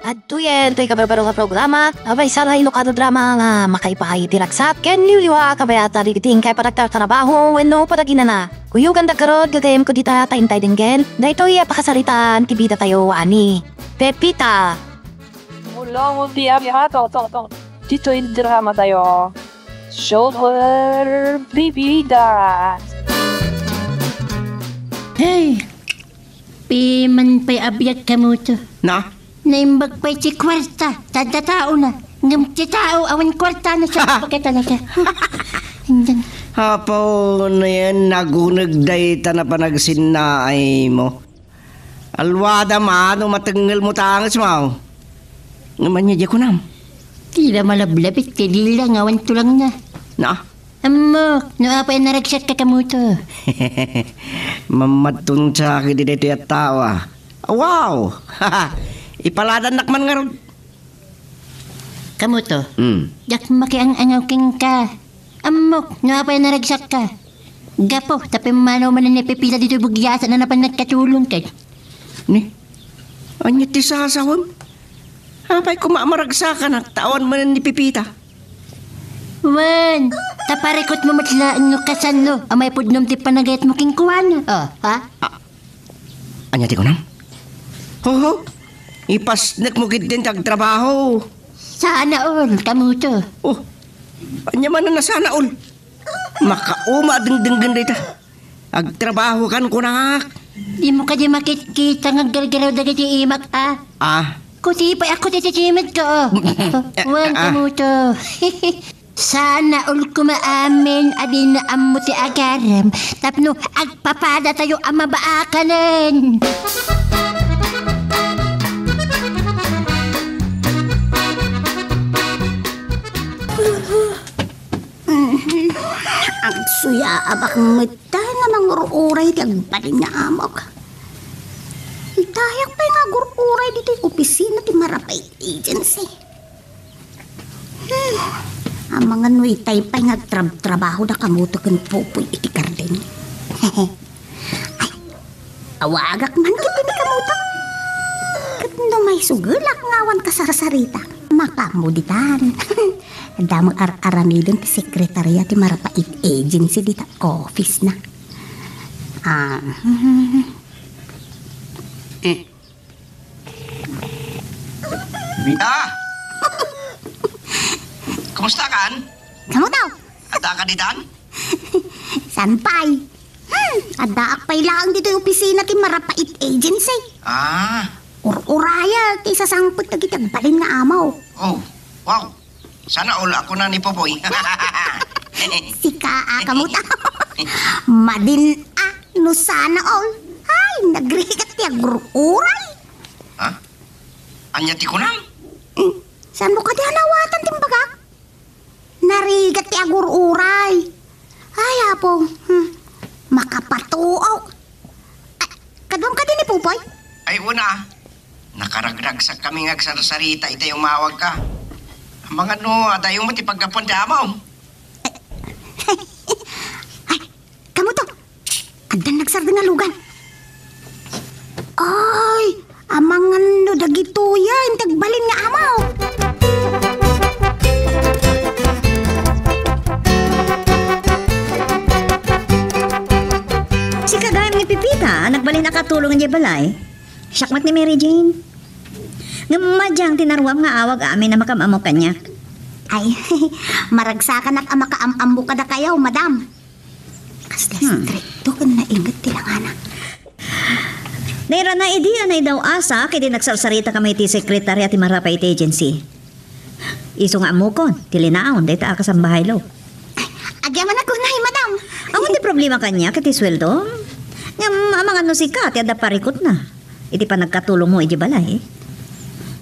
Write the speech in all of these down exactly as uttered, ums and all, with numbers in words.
Adtoyen toy kabarbaro nga programa, a maysa nga Ilocano drama nga makaipaay iti ragsak ken liwliwa a kabayatan dagiti inkay panagtartrabaho wenno panaginana. Kuyoganda garud, gagayyemko dita ta intay denggen daytoy a pakasaritaan ti bidatayo a ni Pepita. Mulong ti abihato, to, to. Ditoy dramatayo. Super Bibida. Hey, piman pay a biag, Kamuto. Na? Naimbag pay ti kuarta, ta adda tao na. Ngem ti tao, awan kuarta na siya. Bakit talaga? Andyan. Apo, na yan, naguneg dayta na panagsinnaay mo. Alwada, mano, matengngel mo tanges mo. Ngem ania diay kunam? Tila malablabit ti dila nga awan tulangna. Na? Ammok, no apay a naragsak ka, Kamuto. Mamadton sa akin di daytoy a tao, ah. Wow! Ipaladannak man ngarud. Kamuto, Hmm. diak makiang-angaw kenka. Ammok, no apay a naragsak ka. Gapu, ta pimmanaw manen ni Pepita ditoy bugiasan a napan nagkatulong ket. Ni? Ania ti sasawem? Apay koma a maragsakanak ta awan manen ni Pepita? Wen, ta parikutmo met laeng no kasano a maipudnom ti panagayatmo kenkuana. Oh, ha? Ah, ania ti kunam? Hoho, ipasnekmo ketdin ti agtrabaho. Sana all, Kamuto. Oh, ania manen a sana all? Makauma a dengdenggen dayta. Agtrabahokan kunak. Dimo kadi makitkita nga aggargaraw dagiti imak, a? Ah. Kuti pay ako ti titimed ko, oh. Wen, Ah. Kamuto. Sana all koma amin a dina ammo ti agaram tapno agpapadatayo a mabaakanen. Agsuyaabak met ta nga nangur-uray ti agbalin nga amok. Dayak pay nga agur-uray ditoy opisina ti Marapait Agency. Hmm. Amangan no itay pay nga agtrab-trabaho da Kamuto ken Popoy iti garden. Ay, awagak man ket ni Kamuto. Ket no maisugelak nga awan kasarsarita, makaammo ditan. Adda met ar-aramiden ti sekretaria ti Marapait Agency dita office na. Ah. Hmm. Mita! Kumusta kan? Kamuto? Adda ka ditan? Saan pay? Hmm, addaak pay laeng ditoy opisina ti Marapait Agency. Ah. Ur-uraya ti sasangpet dagiti agbalin nga amaw. Oh, wow. Sana all ako na ni Popoy. Sika, a, Kamuto. Madin, a, no sana all. Ay, nagrigat ti agur-uray. Ha? Ania ti kunam? Hmm, saan mo kadi a naawatan ti imbagak? Narigat ti agur-uray. Ay, Apo, hmm, makapatuok. Ay, kaduam kadi ni Popoy? Ay, una, nakaragragsak kami nga agsarsarita itay umawag ka. Amangan no, adayo mo ti paggapuan ti amaw. Ay, Kamuto, addan nagsardeng a lugan. Ay, amangan no dagitoyen ti agbalin nga amaw. Sika gayam ni Pepita a nagbalin a katulong idiay balay. Siak met ni Mary Jane. Ngem madiang ti naruam nga awag amin a makaam-ammo kaniak. Ay, maragsakanak a makaam-ammo kadakayo, madam. Kasla Hmm. strikto ken nainget ti langana. Nairana idi a naidaw-asak idi nagsarsarita kami iti sekretaria ti Marapait Agency. Isu nga ammokon ti linaon dayta a kasambahaylo. Agyamanak unay, madam. Awan ti problema kaniak iti sueldo. Ngem amangan no sika ti adda parikutna iti panagkatulongmo iti balay.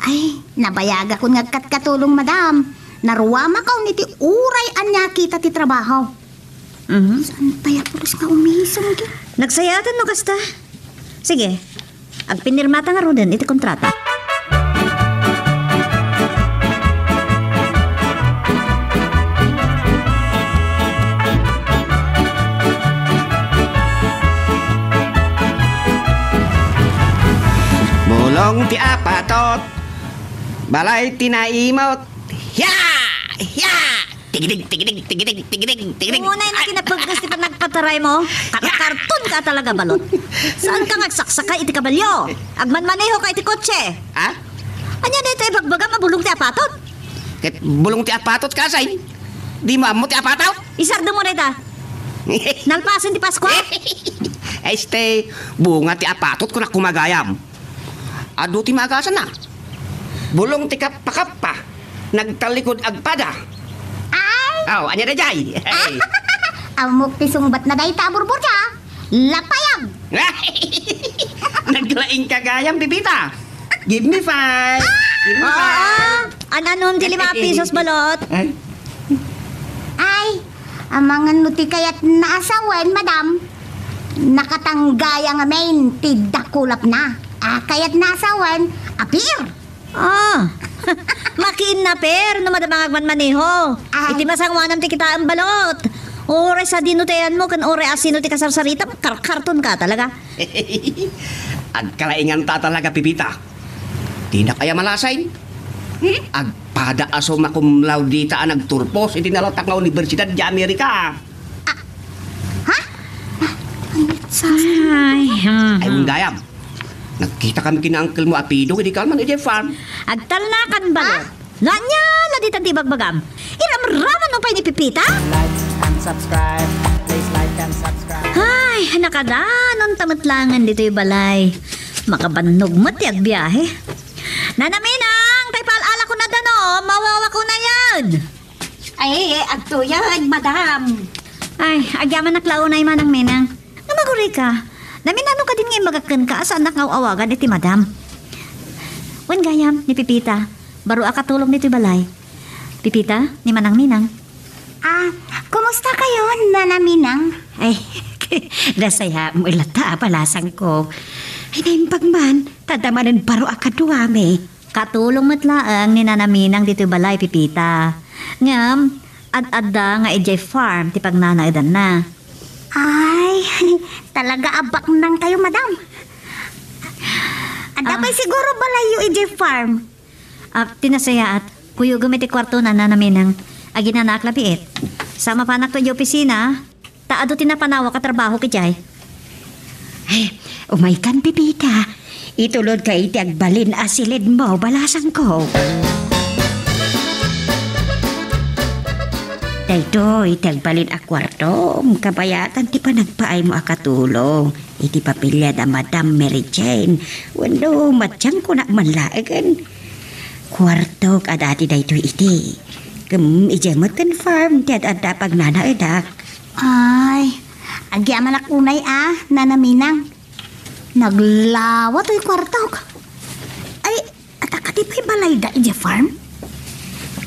Ay, nabayagakon nga agkatkatulong, madam. Naruamakon iti uray ania kita ti trabaho. Mhm. Saan pay a pulos nga umisong, gi? Nagsayaatan no kasta. Sige, agpinirmata ngaruden iti kontrata. Mulong ti apatot. Balay ti naimot. Hiya! Hiya! Tigidig, tigidig, tigidig, tigidig, tigidig. Unay na kinapagkas ti panagpataray mo. Kar-, karton ka talaga, balot. Saan ka nga agsaksaka iti kabalyo? Agmanmaneho ka iti kotse. Ha? Ania daytoy ibagbagam a bulong ti apatot? Ket bulong ti apatot, kasay? Di mo ammo ti apatot? Isardeng mo dayta. Nalpasen ti Paskua? Este, bunga ti apatot, kunak kumagayam. Adu ti maagasanna. Bulong ti kappa-kappa. Nagtallikod agpada. Ay! Aw, ania daydiay? Ammok ti sungbatna dayta a burburja. Lapayag! Naglaing ka gayam, Pipita. Give me five. Give me five. An-anon ti lima a pisos, balot? Ay. Ay, amangan no ti kayatna a sawen, madam. Nakatanggaya ngamin ti dakulapna. A kayatna a sawen, apir. Ah, makiinnaper no madama nga agmanmaneho. Ay. Iti masangoanam ti kitaem, balot. Uray sadino ti ayanmo ken uray asino ti kasarsaritam, karkarton ka talaga. Agkalainganta talaga, Pipita. Dinak aya malasay? Hmm? Agpada a summa cum laude ta a nagturpos iti nalatak nga universidad di Amerika. Ha? Ay, hmm. Ay, wen gayam. Nagkita kami ken ni uncle mo a Pido, idi kalman idiay farm. Agtalnakan, balot. Ah? No ania la ditan ti ibagbagam? Iramraman mo pay ni Pipita? Like and subscribe. Please like and subscribe. Ay, nakadanonta met laengen ditoy balay. Makabannog met ti agbiahe. Nana Minang, tay paal-alak ko na danom, mawawa ko na yan. Ay, agtoyen, madam. Ay, agyamanak la unay, Manang Minang. Ngem agurayka, naminano kadin nga imbagak kenka a saannak nga aw-awagan iti madam. Wen gayam, ni Pipita, baro a katulong ditoy balay. Pipita, ni Manang Minang. Ah, kumusta kayo, Nana Minang? Ay, nasayaat met latta a balasangko. Ay, naimbag man, ta adda manen baro a kaduami. Katulong met laeng ni Nana Minang ditoy balay, Pipita. Ngem, ad-adda nga idiay farm ti pagnanaedanna. Ay, talaga a baknang kayo, madam. Adda Ah. pay siguro balayyo idiay farm. Ah, ti nasayaat, kuyogem iti kuartona, Nana Minang. Aginanaak labiit. Sa mapanakto idiay opisina, ta adu ti napanawak a trabaho idiay. Ay, umaykan, Pipita. Itulodka iti agbalin a silidmo, balasangko. Daytoy ti agbalin a kuartom, kabayatan ti panagpaaymo a katulong iti pamiliam da Madam Mary Jane. Wenno, madiankonak man laengen. Kuartok a dati daytoy iti. Ngem idiay met ken farm ti ad-adda a pagnanaedak. Ay, agyamanak unay a, Nana Minang. Naglawa toy kuartok. Ay, adda kadi pay balayda idiay farm?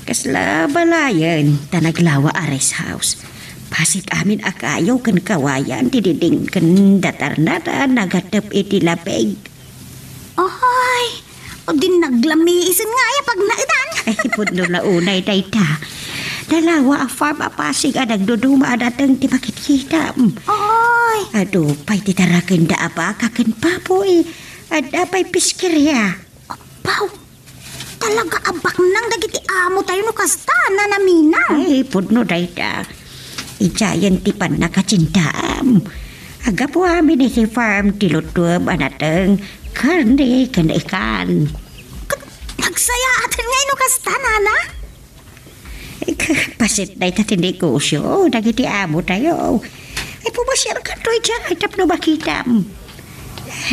Kasla balayen, ta naglawa a rest house. Passit amin a kayo ken kawayan ti diding ken datarna ta nagatep iti lapig. Ay, o din naglamiisen nga aya pagnaedan. Ay, pudno la unay dayta. Nalawa a farm a pasig a nagduduma a nateng ti makitkitam. Ay. Adu pay ti tarakenda a baka ken baboy. Adda pay piskeria. Abaw, talaga a baknang dagiti amo tayo no kasta, Nana Minang. Ay, pudno dayta. Idiayen ti pannakatindaam. Aggapu amin iti farm ti lutuem a nateng, karne ken ikan. Ket nagsayaaten ngay no kasta, Nana? Passit dayta ti negosio dagiti amo tayo. Ay, pumasiarkan toy idiay tapno makitam.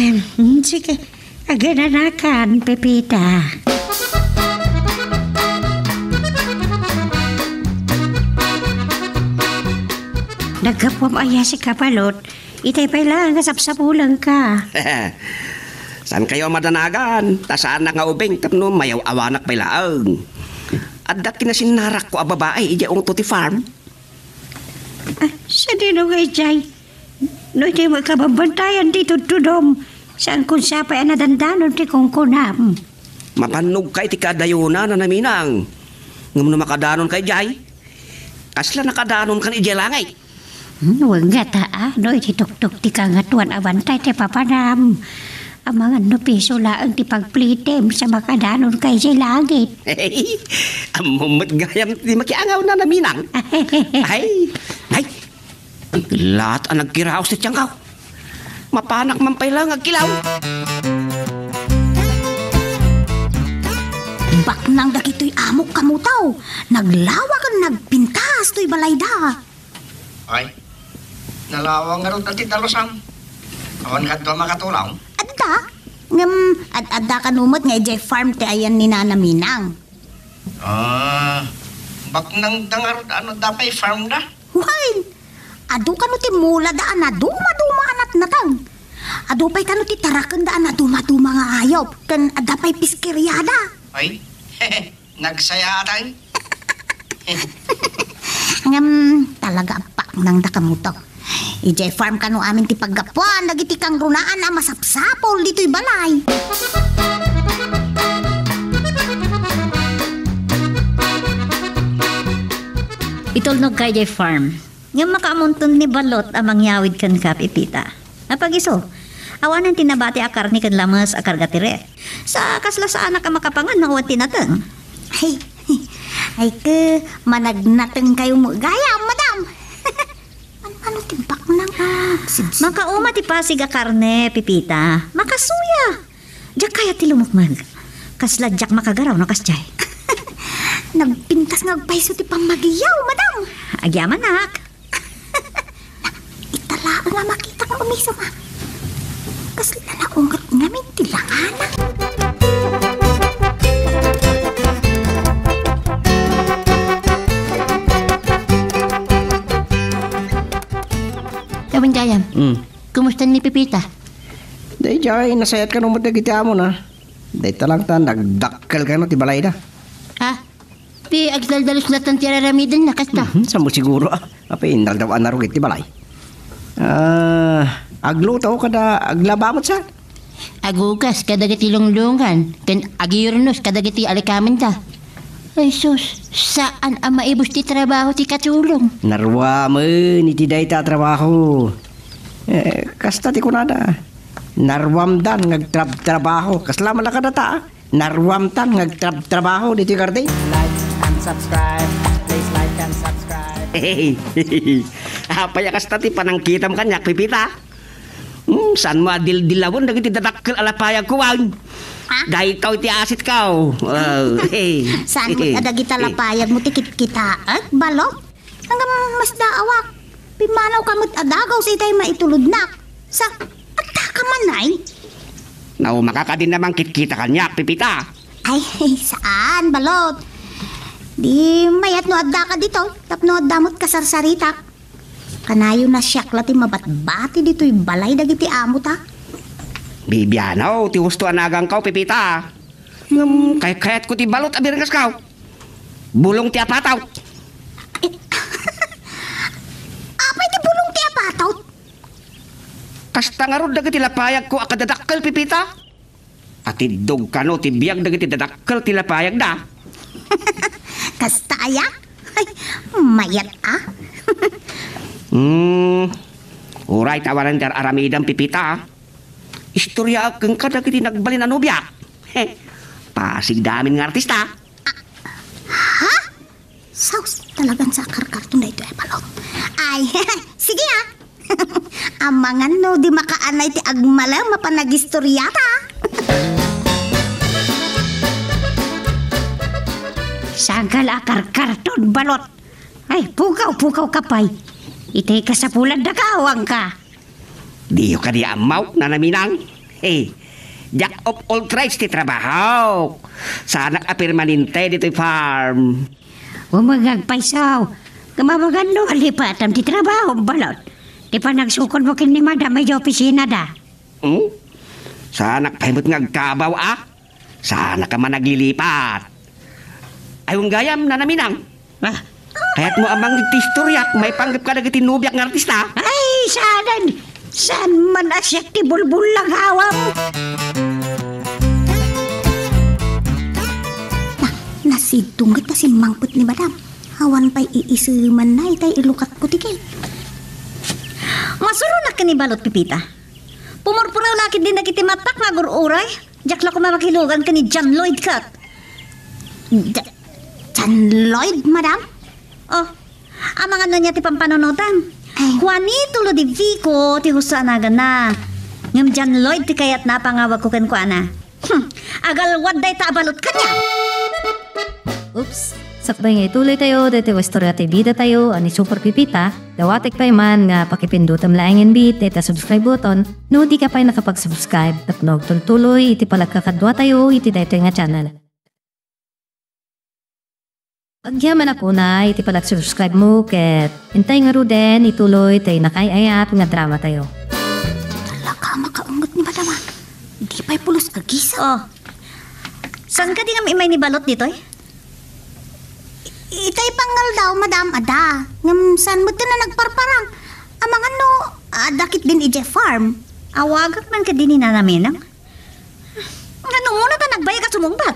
Em, sige, aginanakan, Pepita. Naggapuam aya sika, balot? Itay pay laeng nga sapsapulengka. Saan kayo madanagan? Ta saannak nga ubing tapno mayaw-awanak pay laeng. Adda kinasinnarrakko a babai idiay ungto ti farm. Ah, sadino nga idiay? No iti mo ikabambantayan ti tudtudom, saan kun sapay a nadandanon ti kunkunam? Mapannogka iti kadayona, Nana Minang. Ngem no makadanonka idiay, kasla nakadanonkan idiay langit? Hmm, wen ngata, ah, no iti tuktok ti Kangatoan a bantay ti papanam. Amangan no piso laeng ti pagplitem sa makadanon ka idiay langit. Ammom met gayam ti makiangaw, Nana Minang. Ay, ay, laat a nagkiraos ti tiangko. Mapanak man pay laeng agkilaw. Baknang dagitoy amok, kamuto. Naglawa ken nagpintas toy balayda. Ay, nalawa ngarud ti dalusam. Awan kadua makatulong? Adda. Ngem, ad-adda kano met nga idiay farm ti ayan ni Nana Minang. Ah, baknang da ngarud no adda pay farm da? Wen, adu kano ti mula da a naduma-duma a natnateng. Adu pay kano ti taraken da a naduma-duma nga ayup. Ken adda pay piskeria da. Ay, nagsayaatan. Ngem, talaga a baknang da, kamuto. Idiay farm kano amin ti paggapuan dagiti kangrunaan a masapsapul ditoy balay. Itulnog ka idiay farm. Ngem makaamunton ni Balot a mangyawid kenka, Pepita. Apag-isu, awanen ti nabati a karne ken lames a karga ti ref. Sa kasla saanak a makapangan no awan ti nateng. Ay, ay, ke, managnateng kayo mo gayam, madam. Ano, ano ti baknang, ah, sibsib? Makauma ti pasig a karne, Pepita. Makasuya. Diak kayat ti lumukmeg. Kasla diak makagaraw no kasdiay. Nagpintas nga agpayso ti pammagiyaw, madam. Agyamanak. Ita laeng a makitak nga umisom, a. Kasla naunget ngamin ti langana. Awan gayam. Mm. Kumusta ni Pepita? Daydiay, nasayat kano met dagiti amona. Dayta laeng ta nagdakkel kano ti balayda. Ah, ti agdaldalus latta ti ar-aramidenna, kasta? Mhm, saan mo siguro, ah. Apay, inaldaw-an a rugi ti balay. Ah, agluto kada aglaba met sa? Agugas kadagiti lunglungan, ken agirnos kadagiti alikamenda. Ay sus, saan a maibus ti trabaho ti katulong. Naruamen iti dayta a trabaho. Eh, kasta ti kunada. Naruamdan nga agtrab-trabaho. Kasla man la kadata, ah. Naruamtan nga agtrab-trabaho ditoy garden. Like and subscribe. Please like and subscribe. Apay a kasta ti panangkitam kaniak, Pepita? Hmm, saan mo a dil-dilawen dagiti dadakkel a lapayagko, wen? Ha? Daytoy ti asitko. Oh, hey. Saan met a dagita lapayag mo ti kitkitaek, Balot? Ngem masdaawak. Pimmanaw ka met a dagaw sa itay maitulodnak. Sa, adda ka man, ay? Nauma ka kadi a mangkitkita kaniak, Pepita? Ay, saan, Balot. Di mayat no adda ka ditoy, tapno adda met kasarsaritak. Kanayon a siak la ti mabatbati ditoy balay dagiti amota. Bibiano ti husto a naganko, Pepita. Ngem kaykayatko ti Balot a birengesko. Bulong ti apataw. Apay ti bulong ti apataw? Kasta ngarud dagiti lapayagko a kadadakkel, Pepita. Atiddog kano ti biag dagiti dadakkel ti lapayagda. Kasta aya? Ay, mayat a. Hmm. Uray ta awanen ti ar-aramidem, Pepita. Istoryaek kenka dagiti nagbalin a nobiak. He. Pasigda amin nga artista. Ha? Sus, talagan sa karkarton daytoy a Balot. Ay, sige, ah. Amangan no di makaanay ti agmalem a panagistoryata. Sagal a karkarton, Balot. Ay, pukaw, pukaw ka pay. Itay kasapulan da ka, awan ka. Diyo kadi ammo, Nana Minang? Hey, jack of all trades ti trabaho. Saanak a permanente ditoy farm. Umengag pay, saw. Kamabagan no alipatam ti trabaho, Balot. Ti panagsukod mo ken ni Madam ay opisina da. Hmm? Saanak pay met nga agkabaw, ah? Saanak a managlilipat. Ay, wen gayam, Nana Minang. Ah. Kayat mo a mangngeg ti istoryak, maipanggep kadagiti nobiak nga artista? Ay, saanen. Saan man a siak ti bulbulagawam? Na, nasidong ket ta simmangpet ni Madam. Awan pay iisemanna itay ilukatko ti cake. Masuronak ken ni Balot, Pepita. Pumurpuraw la ketdin dagiti matak nga agur-uray. Diak la koma makilugan ken ni John Lloyd ket. Ja-, John Lloyd, madam? Oh, amangan no ania ti pampanunotam? Ay. Juanito Ludovico ti husto a naganna. Ngem John Lloyd ti kayatna a pangawagko kenkuana. Hmm, agalwad dayta a balot kaniak. Oops! Sakbay nga ituloytayo daytoy a istorya ti bidatayo a ni Super Pipita, dawatek pay man nga pakipindutem laeng inbit dayta subscribe button no dika pay nakapag-subscribe tapno agtultuloy iti panagkakaduatayo iti daytoy nga channel. Agyamanak unay iti panag-subscribe mo ket intay ngaruden ituloy tay nakaay-ayat nga drama tayo. Talaga, makaunget ni madam, ah. Di pay pulos a gisa. Oh. Saan ka di nga imay ni balot ditoy? Itay pangngaldaw, madam, ada. Ngem saan met na nagparparang? Amangan no, adda ketdin idiay farm. Awagak man ketdi ni Nana Menang. Ngano muna ta nagbayag a sumungbat?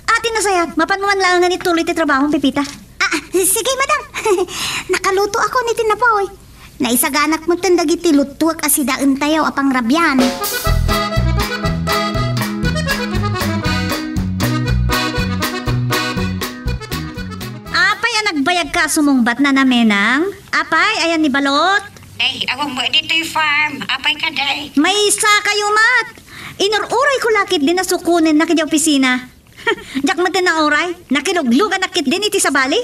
Ati nasayat, mapan mo man laengen ituloy ti trabahom, Pipita. Ah, sige, madam. Nakaluto ako ni tinapoy. Naisaganak metten dagiti luttuek a sidaentayo a pangrabian. Apay a nagbayag ka a sumungbat, Nana Menang? Apay, ayan ni balot? Ay, awan mo ditoy farm. Apay ka, day? Maysa kayo, mat! Inur-uray ko lakit din a sukunen na kadi opisina. Diak met nauray, nakiluglugan na kit din iti sabali.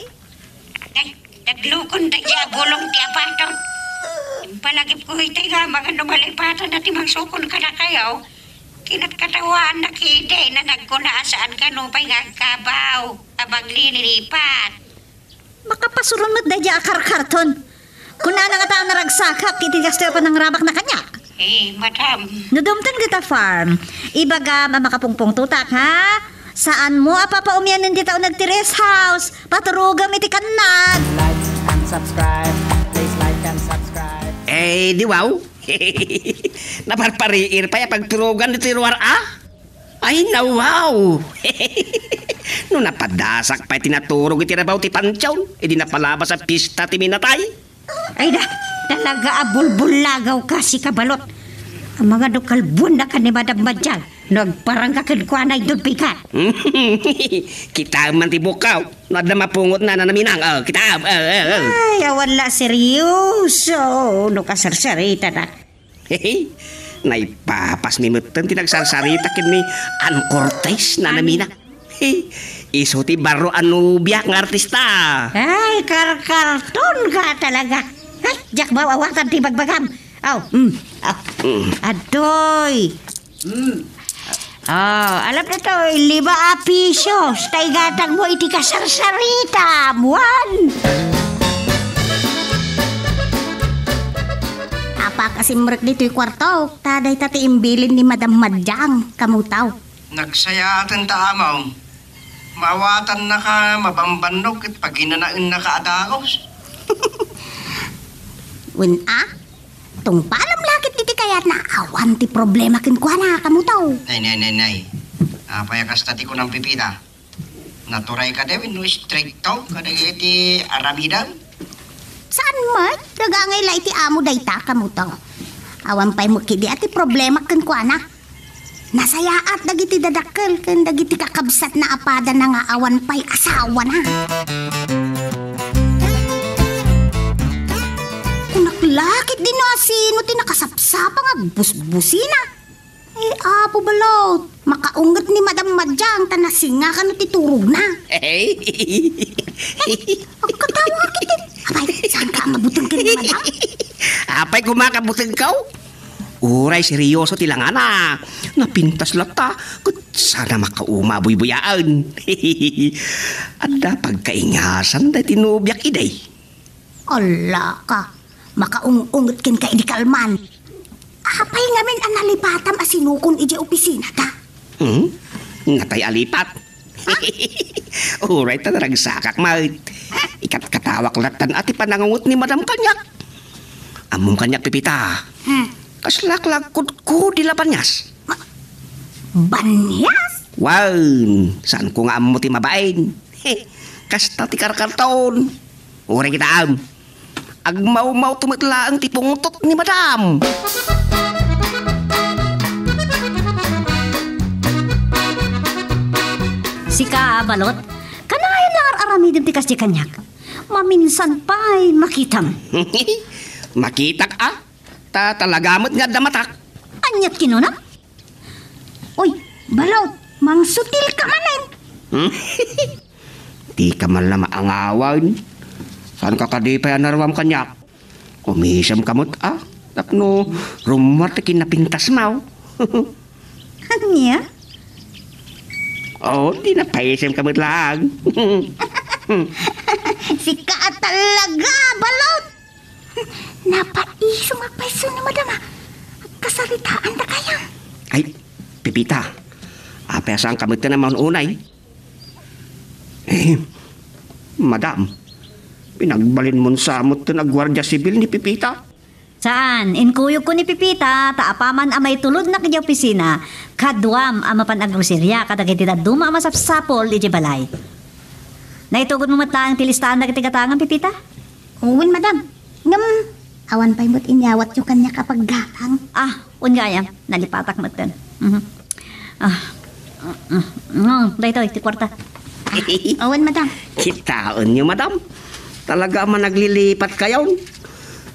Ay, naglukon da di abulong ti apaton. Impalagip ko iti nga, mga numalipatan na ti mangsukon ka na kayo. Kinatkatawan na kidi na nagkuna a saan ka nupay nga agkabaw, abang linilipat. Makapasuron met daydiay a karkarton. Kunana nga ta a naragsakak iti kastoy a panangrabak na kaniak. Eh, madam. No dumteng dita farm, ibagam a makapungpungtotak, ha? Saan mo a papaumianen dita uneg ti rest house? Paturogam iti kannag. Like and subscribe. Please like and subscribe. Eh, di wow? Naparpariir pay a pagturogan ditoy ruar, a? Ay, nawaw! No napadasak pay ti naturog iti rabaw ti pantion, idi napalabas a pista ti minatay. Ay da, talaga a bulbullagaw ka, sika balot. Amangan no kalbuennaka ni Madam Madiang, no agparangka kenkuana, inton pikat. Kitaem man ti bukaw, no adda mapungotna, Nana Menang, oh, kitaem, oh, oh, oh. Ay, awan la seryoso, no kasarsaritanak. Hehe. Naipapasmi metten ti nagsarsarita ken ni Ann Cortez, Nana Menang. He, isu ti barro a nobia nga artista. Ay, karkarton ka talaga. Ay, diak maawatan ti bagbagam. Aw, mm, aw. Mm. Adoy. Mm. Oh, alam na to, lima a pisos. Tay gatang mo iti kasarsarita, Juan. Apakasimrek ditoy kuarto, ta dayta ti imbilin ni Madam Madiang, kamutaw. Nagsayaaten ta, amam. Maawatannaka, mabambannog, ket paginanaennaka a dagus. Wen a? Tungpalam lakit iti kayatna, awan ti problema kenkuana, kamutaw. Nay, nay, nay, nay. Apay a kasta ti kunam, Pipita? Naturay kadi wenno strikto kadagiti aramidem? Saan met? Nagangay la iti amo dayta, kamutaw. Awan pay met kidi a ti problema kenkuana. Nasayaat dagiti dadakkel ken dagiti kakabsatna a padana nga awan pay asawana. Kunak lakit dinno a sino ti nakasapsapa nga agbusbusina. Ay, Apo Balot, makaunget ni Madam Madiang ta nasinga kano ti turogna. Ay, agkatawa kiti. Apay, saan ka ang mabuteng ken ni Madam? Apay, kumakabuteng ka? Uray seryoso ti langana. Napintas latta, ket sana makauma a buybuyaen. Adda pagkaingasan daytoy nobiak idi. Ala ka, makaung-unget kenka idi kalman. Apay ngamin a nalipatam a sinukon idiay opisinata? Hmm? Natay a lipat? Uray ta naragsakak met. Ikatkatawak lattan a ti panangungot ni Madam kaniak. Ammom kaniak, Pipita. Hmm. Kaslak la agkudkudi la banias. Ma-, banias? Wen, saanko nga ammo ti mabain. Kasta ti karkarton. Uray kitaem. Agmawmawto met laeng ti pungtot ni Madam. Sika, Balot, kanayon la nga ar-aramidem ti kasdi kaniak. Maminsan pay makitam. Makitak a? Ta talaga met nga adda matak. Aniat kinunam? Uy, Balot, mangsutilka manen. Hmm? Dika man la maangawan. Saan ka kadi pay a naruam kaniak? Umisemka met a. Tapno rummuar ti kinapintasmaw. Ania? Oh, di napaisemka met laeng. Sika a talaga, Balot! Napaisem a payso ni Madam a. Kasaritaandakayo. Ay, Pepita, apay a saanka met a maun-unay? Eh, Madam, pinagbalinmon sa met ti nagguardia sibil ni Pepita? Saan, inkuyogko ni Pepita, ta apaman a maitulodnak idiay opisina, kaduam a mapan agroseria kadagiti dadduma a masapsapul idiay balay. Naitugod mo met laeng ti listaan dagiti gatangam, Pepita? Wen, Madam. Ngem, awan pay met inyawatyo kaniak a paggatang. Ah, wen gayam, nalipatak metten. Mhm. Ah, mm, mm, daytoy ti kuarta. Awan, Madam. Kitaenyo, Madam. Talaga a managlilipatkayon.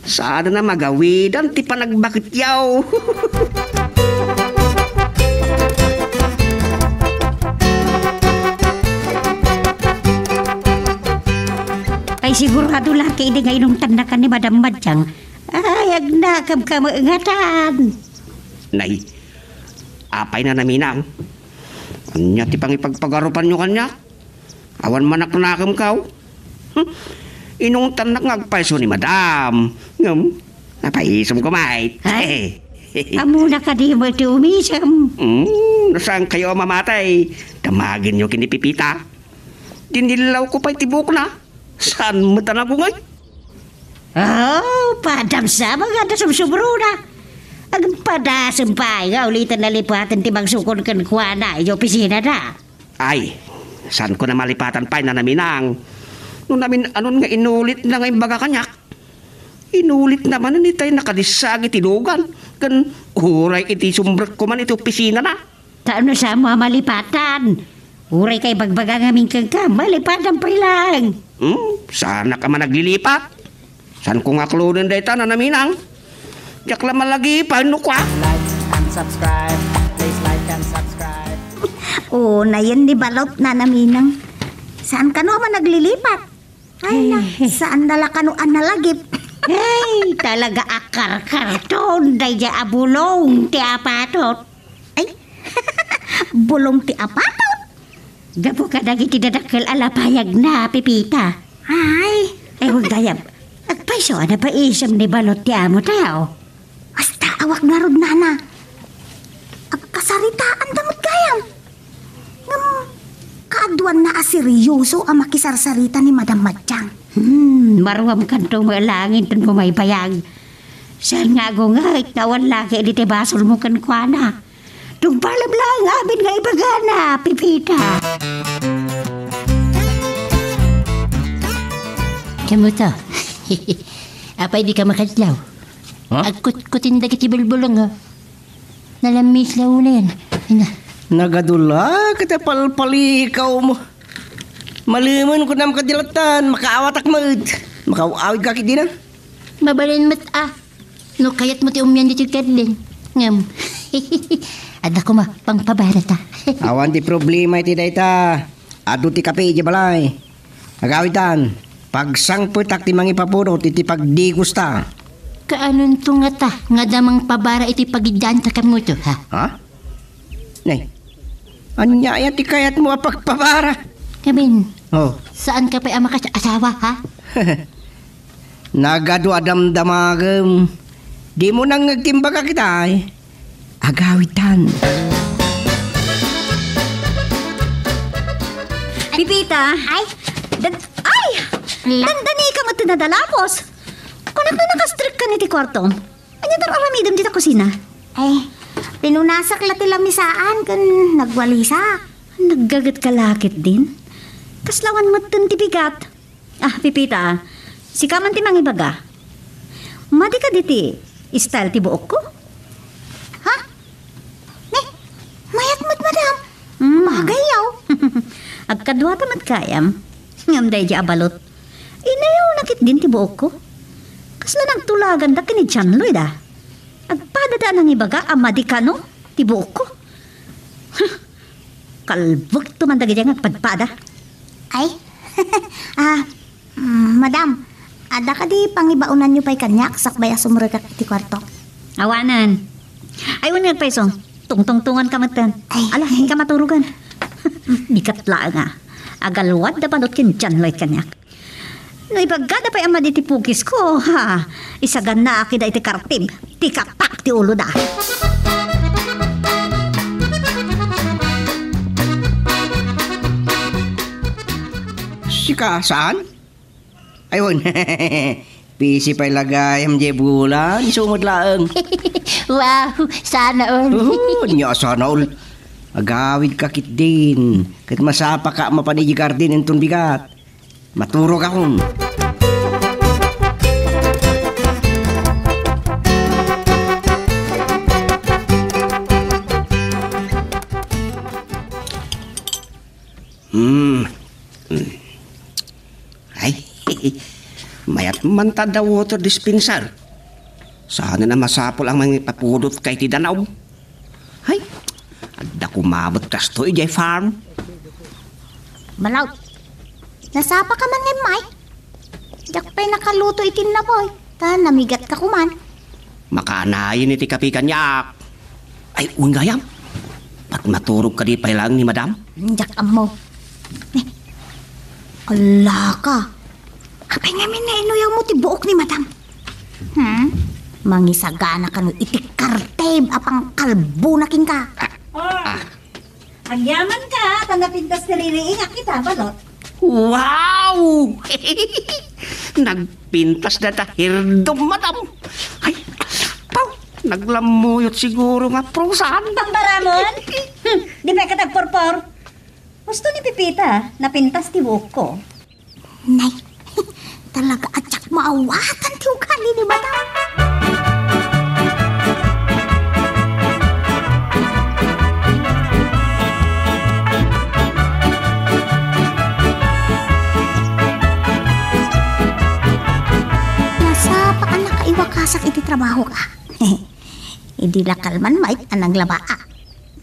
Saan a magawidan ti panagbaketyo. Ay, sigurado la ketdi nga inungtannakan ni Madam Madjang. Ay, agnakemka met ngatan. Nay, apay, Nana Minang? Ania ti pangipagpagarupanyo kaniak? Awan manaknakemkaw? Hmm. Inungtannak nga agpayso ni Madam. Ngem, napaisemko met. Ay, ammona kadi met ti umisem? Hmm, no saankayo a mamatay, damagenyo ken ni Pepita. Dinillawko pay ti buokna. Saan met a nagungay? Oh, padam sa mga adda sumsubruna. Agpadasem pay nga uliten a lipaten ti mangsukon kenkuana idiay opisinada. Ay, saanko a malipatan pay, Nana Minang. No namin-anon nga inulitna nga imbaga kaniak, inulitna manen itay nakadisag iti lugan, ken uray iti sumbrekko man iti opisinana. Ta no saanmo a malipatan, uray ka ibagbaga ngamin kenka, malipatan pay laeng. Hmm, saanak a managlilipat. Saanko nga aklonen dayta, Nana Minang. Diak la malagipay no kua. Like and subscribe. Please like and subscribe. Unayen ni Balot, Nana Minang. Saan kano a managlilipat? Ay, na, saan na la kano a nalagip? Ay, talaga a karkarton, daydiay a bulong ti apatot. Ay, bulong ti apatot? Gapu kadagiti dadakkel a lapayagna, Pepita. Ay. Ay, wen gayam. Agpayso a napaisem ni Balot ti amo tayo. Asta awak ngarud, Nana. Agkasaritaanda met gayam. Ngem, kaaduanna a seryoso a makisarsarita ni Madam Madjang. Hmm, maruamkanto met laeng inton bumaybayag. Saan nga agungay, nga awan la ketdi ti basolmo kenkuana. Tungpalem laeng amin nga ibagana, Pepita. Kamuto? Apay dika makadlaw? Ha? Agkutkutin dagiti bulbulong, oh. Nalammis la unayen. Ay na. Nagadu la ket palpalikawmo. Malemen kunam kadi lattan, makaawatak met. Makaw-awidka ketdin a. Mabalin met a. No kayatmo ti ummian ditoy karding. Ngem. Adda koma pangpabarata. Awan ti problema iti dayta. Adu ti kape idiay balay. Agawidan, pagsangpetak ti mangipapudot iti pagdigusta. Kaanonto ngata nga adda mangpabara iti pagiddaanta kamuto, ha? Ha? Nay, ania aya ti kayatmo a pagpabara? Kevin, oh, saanka pay a makaasawa, ha? Nagadu a damdamagem. Dimo nangngeg ti imbagak ita, ay. Agawidan. Pipita. Ay. Dan-, ay! Ala. Dandanika met ti nadalapos. Kunak no nakastrikkan iti kuartom. Ania ti ar-aramidem dita kusina? Ay, pinunasak la ti lamisaan ken nagwalisak. Naggagetka la ketdin? Kasla awan metten ti bigat. Ah, Pipita, sika man ti mangibaga. Madi kadi ti style ti buokko? Ha? Ne, mayat met, madam. Hmm. Bagayyo. Agkaduata met gayam. Ngem daydiay a balot, inayawna ketdin ti buokko. Kasla nagtulaganda ken ni John Lloyd a. Agpadada a nangibaga a madi kano ti buokko. Kalbekto man dagiti nga agpadpada. Ay? Ah, mm, madam, adda kadi pangibaonanyo pay kaniak sakbay a sumrekak iti kuarto? Awanen. Ay, wen nga agpayso. Tungtungtungan ka metten. Ay. Ala, inka maturogan. Bigat laeng a. Agalwad da balot ken John Lloyd kaniak. No ibaggada pay a madi ti pukisko, ha, isagannaak ida iti kartib, ti kapak ti uloda. Sika, saan? Ay, wen. Pisi pay la gayam diay bulan, isu met laeng. Wow, sana all. Oo, nia sana all. Agawidka ketdin, ket masapaka mapan idiay garden inton bigat. Maturogakon. Hmm. Hmm. Ay, mayat man ta adda water dispenser. Saan a masapul a mangipapudot ka iti danum. Ay, adda koma met kastoy idiay farm. Balot, nasapaka man ngay, Mike? Diak pay nakaluto iti innapoy, ta namigatka koman. Makaanayen iti kape kaniak. Ay, wen gayam. Patmaturog kadi pay laeng ni madam? Diak ammo. Eh, ala ka. Apay ngamin nga inuyawmo ti buok ni madam? Hmm? Mangisagana kano iti kartib a pangkalbona kenka. Ah, agyamanka, ta napintas ti ririingak ita, balot. Wow! Nagpintas dayta hirdom, madam. Ay, paw, naglammuyot siguro nga prusan. Pambaramon? Hmm, di pay ka nagpurpur? Husto ni Pipita, napintas ti buokko. Nay, talaga a diak maawatan ti ugali ni madam. Nasapa a nakaiwakasak iti trabaho ka. Idi la kalman, Mike, a naglabaak.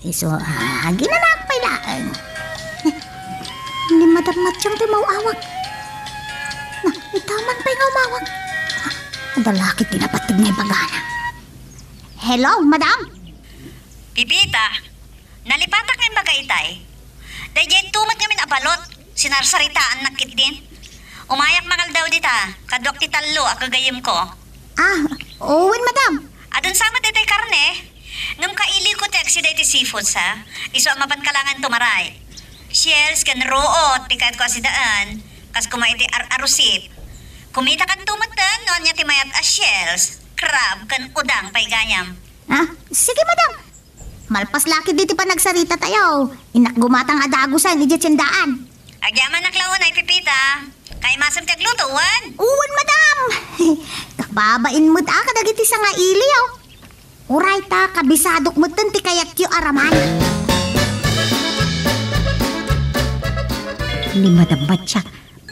Isu, ah, ginanaak pay laeng. Ni Madam Matchang ti maw-awag. Na, ita man pay nga umawag. Ah, adda la ketdi napateg nga ibagana. Hello, madam? Pipita, nalipatak nga imbaga itay. Daydiay met ngamin a balot, sinarsaritaannak ketdin. Umayak mangaldaw dita, kaduak ti tallo a gagayyemko. Ah, wen, madam. Adun sa met daytoy karne? Ngem kailiwko ti agsida iti seafoods, ha? Isu a mapanka laengen tumaray. Shells ken ruot ti kayatko a sidaan, kas koma iti ar-arusip. Kumitakanto metten no ania ti mayat a shells, crab, ken udang pay gayam. Ah, sige, madam. Malpas la ketdi ti panagsaritatayo, innak gumatang a dagusen idiay tiendaan. Agyamanak la unay, Pipita. Kaimasem ti agluto, wen? Wen, madam. Kababain met a kadagiti sangaili, oh. Uray ta kabisadok metten ti kayatyo a raman. Ni Madam Batya,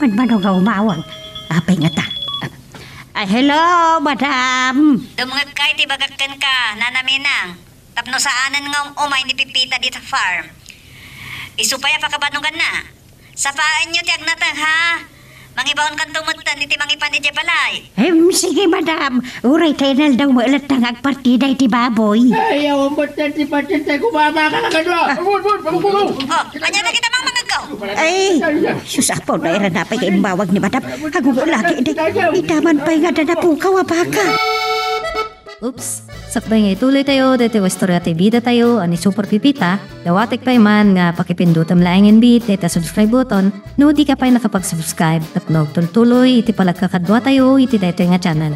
manmano nga umawag. Apay ngata? Ah, hello, madam. Dumngegka iti bagak kenka, Nana Menang. Tapno saanen nga um-umay ni Pipita dita farm. Isu pay a pakabanuganna. Sapaenyo ti agnateng, ha? Mangibaonkanto metten iti mangipan idiay balay. Em, sige, madam. Uray ta inaldaw met latta nga agpartida iti baboy. Ay, awan metten ti patente, kumama ka na kadua. Ah. Awan, awan, awan, awan. Oh, ania dagita mangmangegko? Ay, sus, Apo, nairana pay nga immawag ni madam. Agugo lagi, di. Ita man pay nga adda napukaw a baka. Oops! Sakbay nga ituloytayo daytoy nga istorya ti bidatayo a ni Super Pipita, dawatek pay man nga pakipindutem laengen bi dayta subscribe button no dika pay nakapag-subscribe tapno agtultuloy iti panagkakaduatayo iti daytoy nga channel.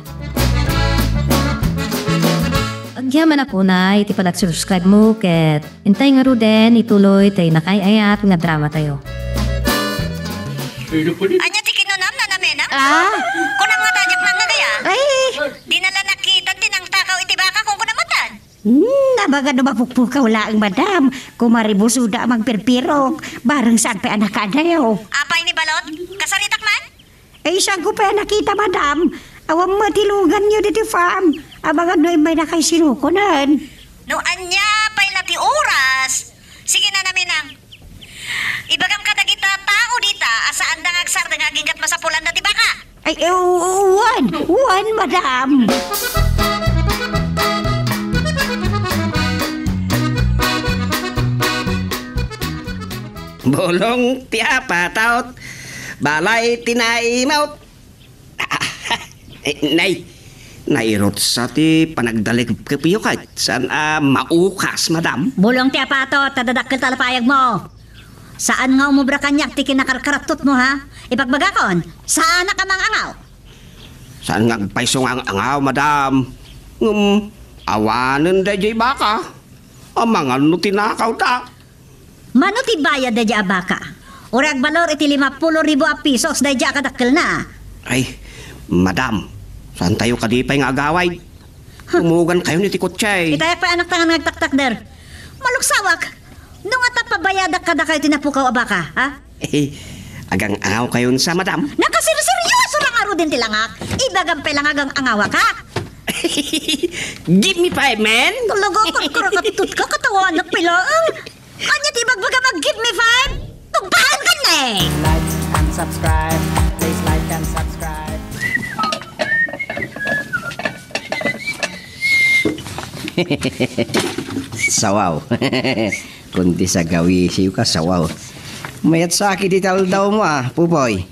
Agyamanak unay iti panag-subscribe mo ket intay ngaruden ituloy tay nakaay-ayat nga dramatayo. Ania ti kinunam, Nana Menang? Ah? Kunam nga tadiak nangngeg aya? Ay! Dina la nakita ti nangtakaw iti baka, kunkunam metten. Hmm, amangan no mapukpukaw laeng, madam. Kumaribusoda a mangpirpirok. Bareng saan pay a nakaadayo. Apay ni Balot? Kasaritak man? Eh, saan ko pay a nakita, madam? Awan met ti luganyo ditoy farm. Amangan no immay nakay sinukonen. No ania pay la ti oras? Sige na, naminang. Ibagam kadagita tao dita a saanda nga agsardeng nga aginggat masapulanda ti baka. Ay, eh, u-, u-, wen, wen, madam. Bulong ti apatot, balay ti naimot. Eh, nay, nairutsa ti panagdalekepyo ket saan a maukas, madam? Bulong ti apatot, ta dadakkel ta lapayagmo. Saan nga umubra kaniak ti kinakarkarattutmo, ha? Ibagbagakon, saanak a mangangaw. Saan nga agpayso nga ang-angaw, madam? Ngem, awanen daydiay baka. Amangan no tinakawda. Mano ti bayad daydiay a baka? Uray agbalor iti lima pulo ribu a pisos daydiay a kadakkelna. Ay, madam, saantayo kadi pay nga agawid? Huh. Umugankayon iti kotse. Itayak pay anakta nga agtaktakder. Maluksawak, no nga ta pabayadak kadakayo ti napukaw a baka, ha? Agang-angawkayon sa, madam? Nakasirseryoso la ngaruden ti langak. Ibagam pay la nga agang-angawak, ha? Give me five, man. Talaga, kurkurakattut ka, katawanak pay laeng. Ania ti ibagbagam a give me five? Tugpaenkan ne! Like and subscribe. Please like and subscribe. Sawaw. Kundi sagawisiyo ka, sawaw. Mayat sa akin ti taldawmo, a, Pupoy.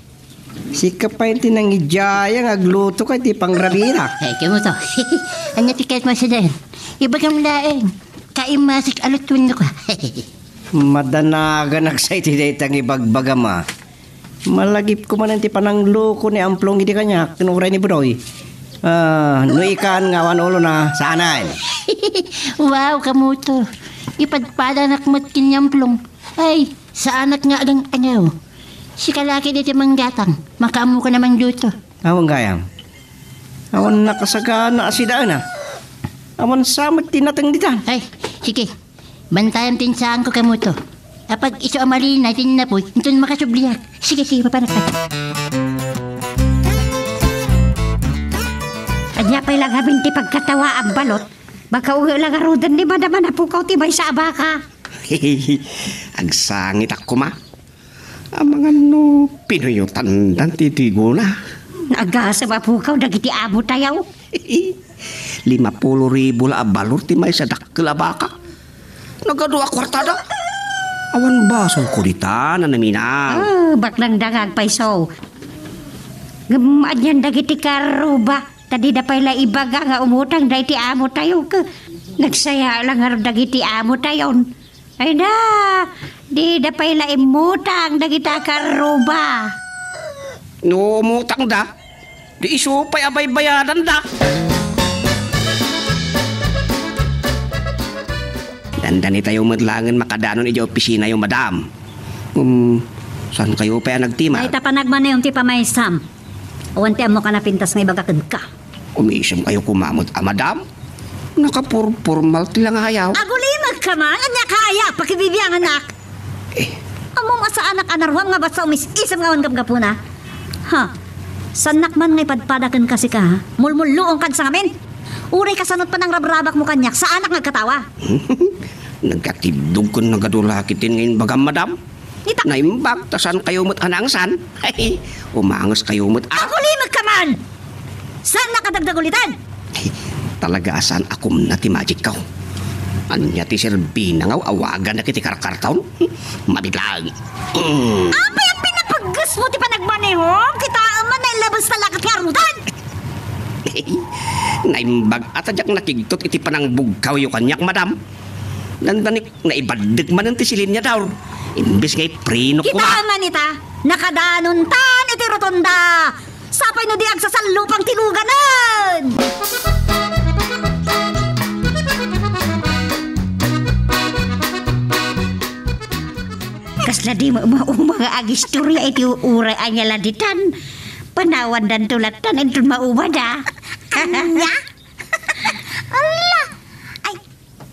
Sika pay ti nangidiaya nga agluto ka iti pangrabiak. Eh, kamo to. Ania ti kayatmo a sadaen? Ibagam laeng. Kaimasik a lutuennak. Madanaganak sa iti dayta nga ibagbagam, a. Malagipko manen ti panangluko ni Amplong idi kaniak ken uray ni Budoy. Ah, no ikan nga awan ulona, saanen. Wow, kamo to. Ipadpadanak met ken ni Amplong. Ay, saanak nga agang-angaw. Sika la ket iti manggatang, makaammoka a mangluto. Awan gayam. Awan nakasagana a sadaen, a. Awan sa met ti nateng ditan. Ay, sige. Bantayam ti insaanko kamo to. Apag isu a malina ti innapoy, inton makasubliak. Sige, sige, papanak ka. Ania pay la ngamin ti pagkatawaam, Balot? Makaunget la ngaruden ni Madam a napukaw ti maysa a baka. Agsangitak koma. Amangan no pinuyotandan ti tigona. Agasem a pukaw dagiti amo tayo. Lima pulo ribu la a balor ti maysa dakkel a baka. Nagadu a kuartada. Awan basolko ditan, naminang. Ah, baknang dangag pay so. Ngem anian dagiti karuba, ta dida pay la ibaga nga umutang dagiti amo tayo. Ke, nagsaya la ngarud dagiti amo tayon. Ay na, dida pay la immutang dagita karuba. No umutangda, di isu pay a baybayadanda. Dandanitayo met laengen makadanon idiay opisinayo, madam. Um, saankayo pay a nagtima? Ay, ta panagmanayom ti pamaysam. Awan ti ammokan a pintas nga ibaga kenka. Umisemkayo koma met a, madam. Nakapurpormal ti langayaw. Agulimekka man, ania kaya pakibibiangannak? Eh. Ammom a saanak a naruam nga basta umis-isem nga awan gapgapuna. Ha? Saannak man nga ipadpada kenka sika, ha? Mulmulluongka sa ngamin. Uray kasano ti panangrabrabakmo kaniak, saanak nga agkatawa. Nagkatiddog ken nagadu la ketdin nga imbagam, madam. Ita- Naimbag, ta saankayo met a naangsan. Umangeskayo met a. Agulimekka man! Saannak a dagdagulitan? Talaga a saan a kumna ti magic ko. Ania ti serbina nga awagannak iti karkartaon? Mabitlang. Mm. Apay a pinapaggesmo ti panagmanehom? Kitaem man, nailabes ta laket nga arudan. Naimbag a ta diak nakigtot iti panangbugkawyo kaniak, madam. Nandanik Naibaddek manen ti silindador. Imbes nga ipreno koma. Kita man ita, nakadanontan iti rotonda. Sapay no di agsasallupang ti luganen. Kasla di ma-, mauma nga agistorya iti uray ania la ditan. Panawandanto lattan inton maumada. Ania? Ala! Ay,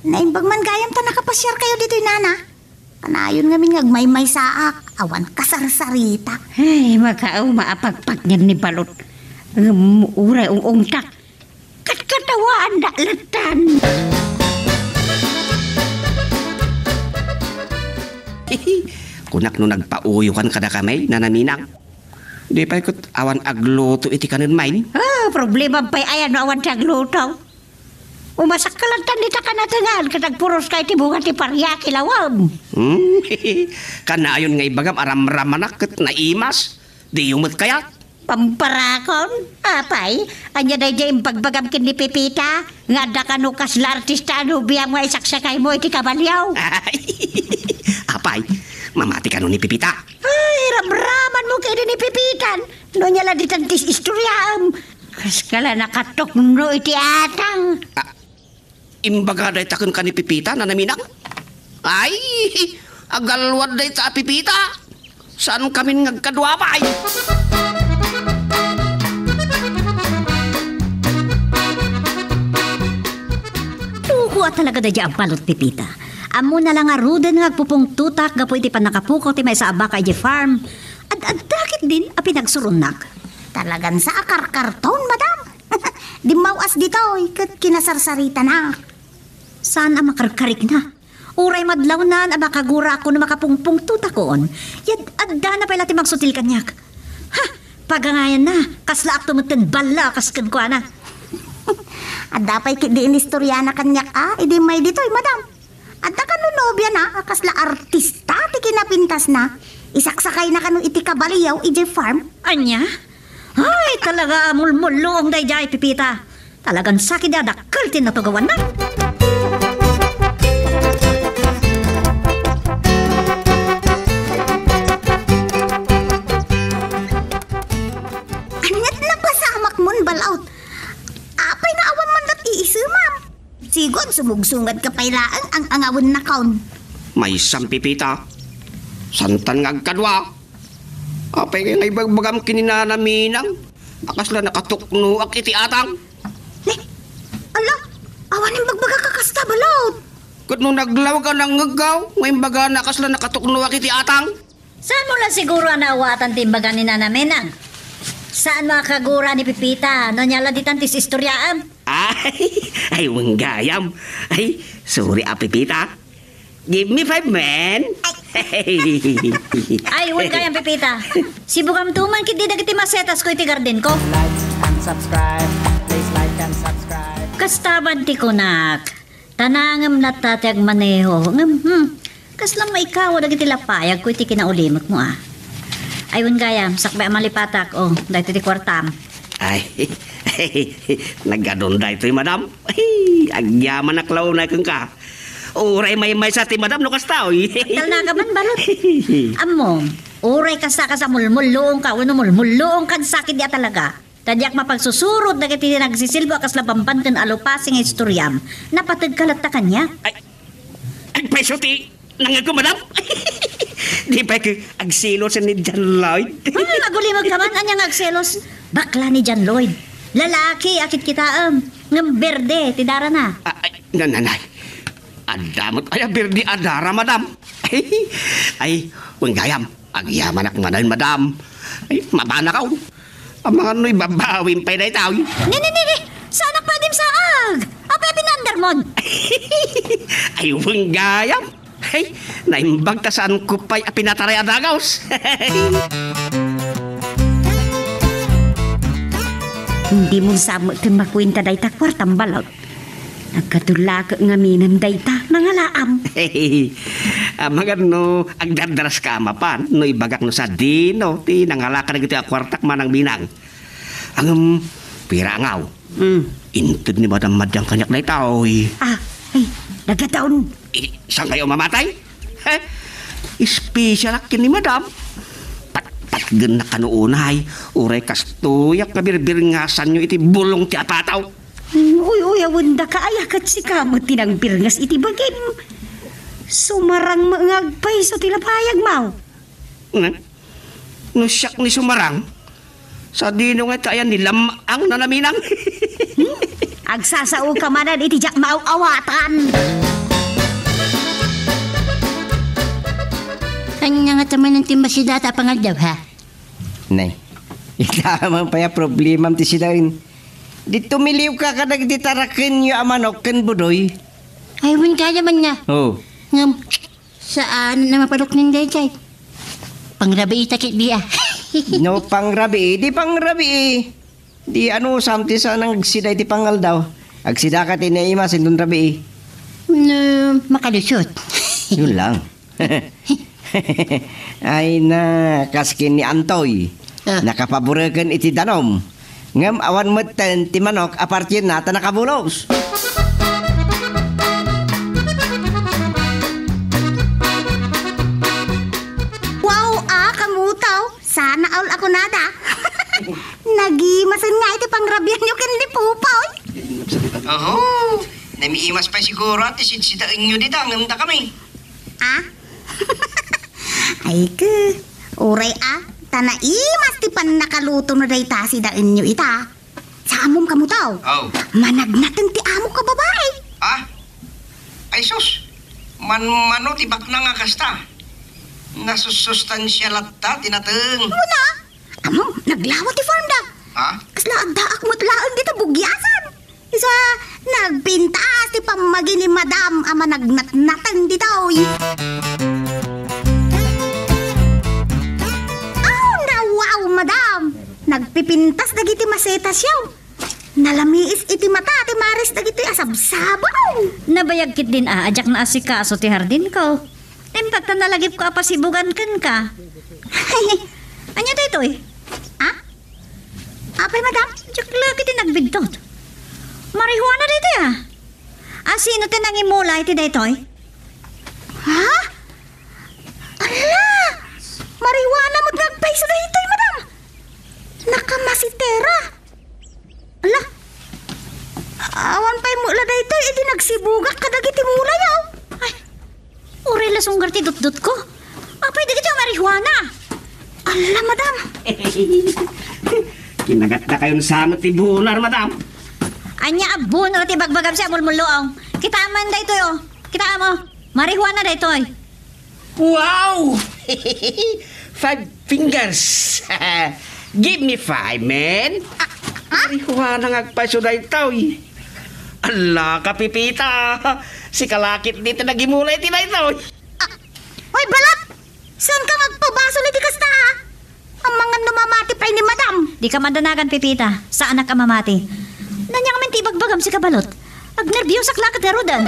Naimbag man gayam ta nakapasiarkayo ditoy, nana. Kanayon ngamin nga agmaymaysaak, awan kasarsarita. Ay, makauma a pagpagyan ni balot. Ngem uray ung-ungtak. Katkatawaanda lattan. Kunak no nagpauyokan kadakami, Nana Minang. Di pay ket awan agluto iti kanen main. Ah, problema pay aya no awan ti agluto. Umasakkalantan dita kanatengan ket agpuros ka iti bunga ti paria, kilawem. Hmm? Kanayon nga ibagam a ramramanak ket naimas. Diyo met kayat? Pamparakon? Apay, ania daydiay impagbagam ken ni Pepita? Nga adda kano kasla artista a nobiam nga isaksakaymo iti kabalio? Ay, apay, mamati kano ni Pepita? Ay, ramramanmo kadi ni Pepitan. No ania la ditan ti istoryaem. Kas kala nakatukno iti atang. Ah, imbaga dayta kenka ni Pepita, Nana Minang? Ay, agalwad dayta a Pepita. Saan kamin nga agkadua pay? Puko a talaga daydiay a balot, Pepita. Ammona la ngaruden nga agpupungtotak gapu iti pannakapukaw ti maysa a baka idiay farm. Ad-adda ketdin a pinagsuronnak. Talagan sa a karkarton, madam. Dimmaw-as ditoy ket kinasarsaritana. Saan a makarkarikna? Uray madlawnan a makaguraak no makapungpungtotakon, yad-addana pay la ti magsutil kaniak. Ha! Pagangayanna, kaslaak metten balla a kas kenkuana. Adda pay ketdi inistoriana kaniak a, idi immay ditoy, madam. Adda kano nobiana a kasla artista ti kinapintasna. Isaksakayna kano iti kabalio idiay farm. Ania? Ay, talaga a mulmulluong daydiay, Pepita. Talagan sakit a dakkel ti natugawanna. Aniat napasamak mon balaut? Apay nga awan man lat iisemam? Sigud, sumugsungadka pay laeng ang angawennakon. Maysam, Pepita. Santan nga agkadua. Apay nga ibagbagam ken ni Nana Minang a kasla nakatuknoak iti atang? Ni, ala, awan imbagbaga ka kasta, balaut. Ket no naglawag a nangngegko, nga imbagana a kasla nakatuknoak iti atang? Saan mo la siguro a naawatan ti imbaga ni Nana Minang? Saan mo a kagura ni Pepita no ania la ditan ti istoryaem? Ay, ay, wen gayam. Ay, sorry a, Pepita. Give me five, man. Ay, wen gayam, Pepita. Sibugamto man ketdi dagiti masetas ko iti garden ko. Like and subscribe. Please like and subscribe. Kasta man ti kunak. Tanangem latta ti agmaneho. Ngem, hmm, kasla maikaw dagiti lapayag ko iti kinaulimekmo, a. Ay, wen gayam, sakbay a malipatak, o, daytoy ti kuartam. Ay, naggadon daytoy, madam. Ay, agyamanak la unay kenka. Uray maymaysa ti madam no kasta, oy. Agtalna ka man, balot. Ammom, uray kasta, kasta mulmulluong ka, wenno mulmulluong kan sakit di a talaga. Ta diak mapagsusurot dagiti nagsisilbo a kasla bamban ken alupasi nga istoriam. Napateg ka latta kaniak. Ay, agpayso ti nangngegko, madam. Di pay ket agselos ni John Lloyd. Ah, agulimekka man, ania nga agselos? Bakla ni John Lloyd. Lalaki a kitkitaem, ngem berde ti darana. Ah, ay, nananay. Adda met aya berde a dara, madam. Ay, wen gayam. Agyamanak manen, madam. Ay, mabanakaw. Amangan no ibabawim pay dayta, oy. Ni, ni, ni, ni! Saanak pay a dimsaag! Apay a pinaandar mon? Ay, wen gayam. Ay, naimbag ta saanko pay a pinataray a dagaws. Dimo sa met makuenta dayta kuartam, balot. Nagkatulak ngaminen dayta, nangalaam. Amangan no agdardaras ka a mapan, no ibagak no sadino ti nangalaka dagitoy a kuartak, Manang Minang. Ngem, pira a ngaw? Hmm. Inted ni Madam Madiang kaniak dayta, oy. Ah, ay, nagadaon. Eh, saan kayo mamatay? Eh, espesyalak ken ni Madam. Patpatgennak kano unay, uray kastoyak nga birbirngasanyo iti bulong ti apataw. Uy, uy, awan daka aya ket sika met ti nangbirngas iti bagim. Sumarang nga agpayso ti lapayagmo. Hmm? No siak ni sumarang, sadino nga ita ayan ni lam-ang, Nana Minang? Agsasaoka manen iti diak maaw-awatan. Tamanan ti masidata a pangaldaw, ha? Nay, ita man pay a problemam ti sidaen. Di tumiliwka kadagiti tarakenyo a manok ken budoy? Ay, wen, kaya man nga. Oh. Ngem, saan na mapanok nin daydiay? Pangrabiita ketdi a. No pangrabii, di pangrabii. Di anusam ti saan nga agsida iti pangaldaw. Agsidaka ti naimas inton rabii. No, makalusot. Yun lang. Ay na, kas ken ni Antoy. Ah. Nakapaboreken iti danum. Ngem awan metten ti manok a partienna ta nakabulos. Wow, a, kamutaw. Sana all a kunada. Nagimasen nga iti pangrabianyo ken ni Popoy. Oho, namiimas pay siguro ti sidsidaenyo dita ngem dakami. Ah? Ay ke, uray a, ta naimas ti pannakaluto no dayta sidaenyo ita. Sa amom kamo tao. Oh. Managnateng ti amok a babai. Ah? Ay sus, manmano ti baknang a kasta. Nasussustansia latta ti nateng. Muna, amom, naglawa ti farm da. Ha? Kasla addaak met laeng dita bugiasan. Isu a, nagpintas ti pammagi ni Madam a managnatnateng ditoy. Oh, na wow, Madam! Nagpipintas dagiti masetas yaw. Nalamiis iti mata ti maris dagitoy a sabsabong. Nabayag ketdin a, a diak naasikaso ti hardinko. Imbag ta nalagipko a pasibugan kenka. Ania daytoy? Ah? Apay, Madam? Diak la ketdi nagbidtot. Marijuana daytoy a. A, sino ti nangimula iti daytoy? Ha? Ala! Marijuana met nga agpayso daytoy, Madam. Nakamasitera. Ala, awan pay met la daytoy idi nagsibugak kadagiti mulayo. Ay, uray la sunggar ti dutdotko. Apay dagiti a marijuana? Ala, Madam. Kinagatdakayon sa met ti bunar, Madam. Ania a bunar ti bagbagam sa mulmulluong? Kitaem man daytoy, oh. Kitaem mo, marijuana daytoy. Wow! Five fingers. Give me five, man. Ah, ah? Marijuana nga agpayso daytoy. Ala ka, Pipita. Sika la ketdi ti nagimula iti daytoy. Ah, oy, balat! Saanka nga agpabasol iti kasta, ha? Amangan no mamati pay ni Madam. Dika madanagan, Pipita. Saanak a mamati. Ania ngamin ti ibagbagam, sika balut? Agnerbiosak la ket ngaruden.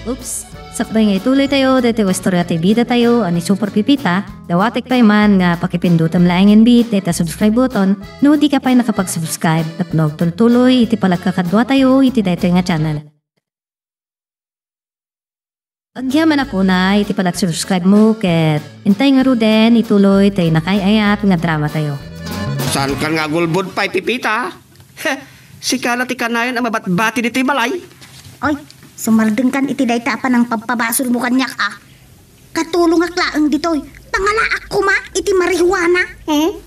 Oops. Sakbay nga ituloytayo daytoy nga istorya ti bidatayo a ni Super Pipita, dawatek pay man nga pakipindutem laengen bi dayta subscribe button no dika pay nakapag-subscribe tapno agtultuloy iti panagkakaduatayo iti daytoy nga channel. Agyamanak unay iti panag-subscribe mo ket intay ngaruden ituloy tay nakaay-ayat nga dramatayo. Saankan nga agulbod pay, Pipita? Heh, sika la ti kanayon a mabatbati ditoy balay. Oy, sumardengkan iti dayta a panangpabpabasolmo kaniak a. Katulongak laeng ditoy. Pangalaak koma iti marijuana. Hmm?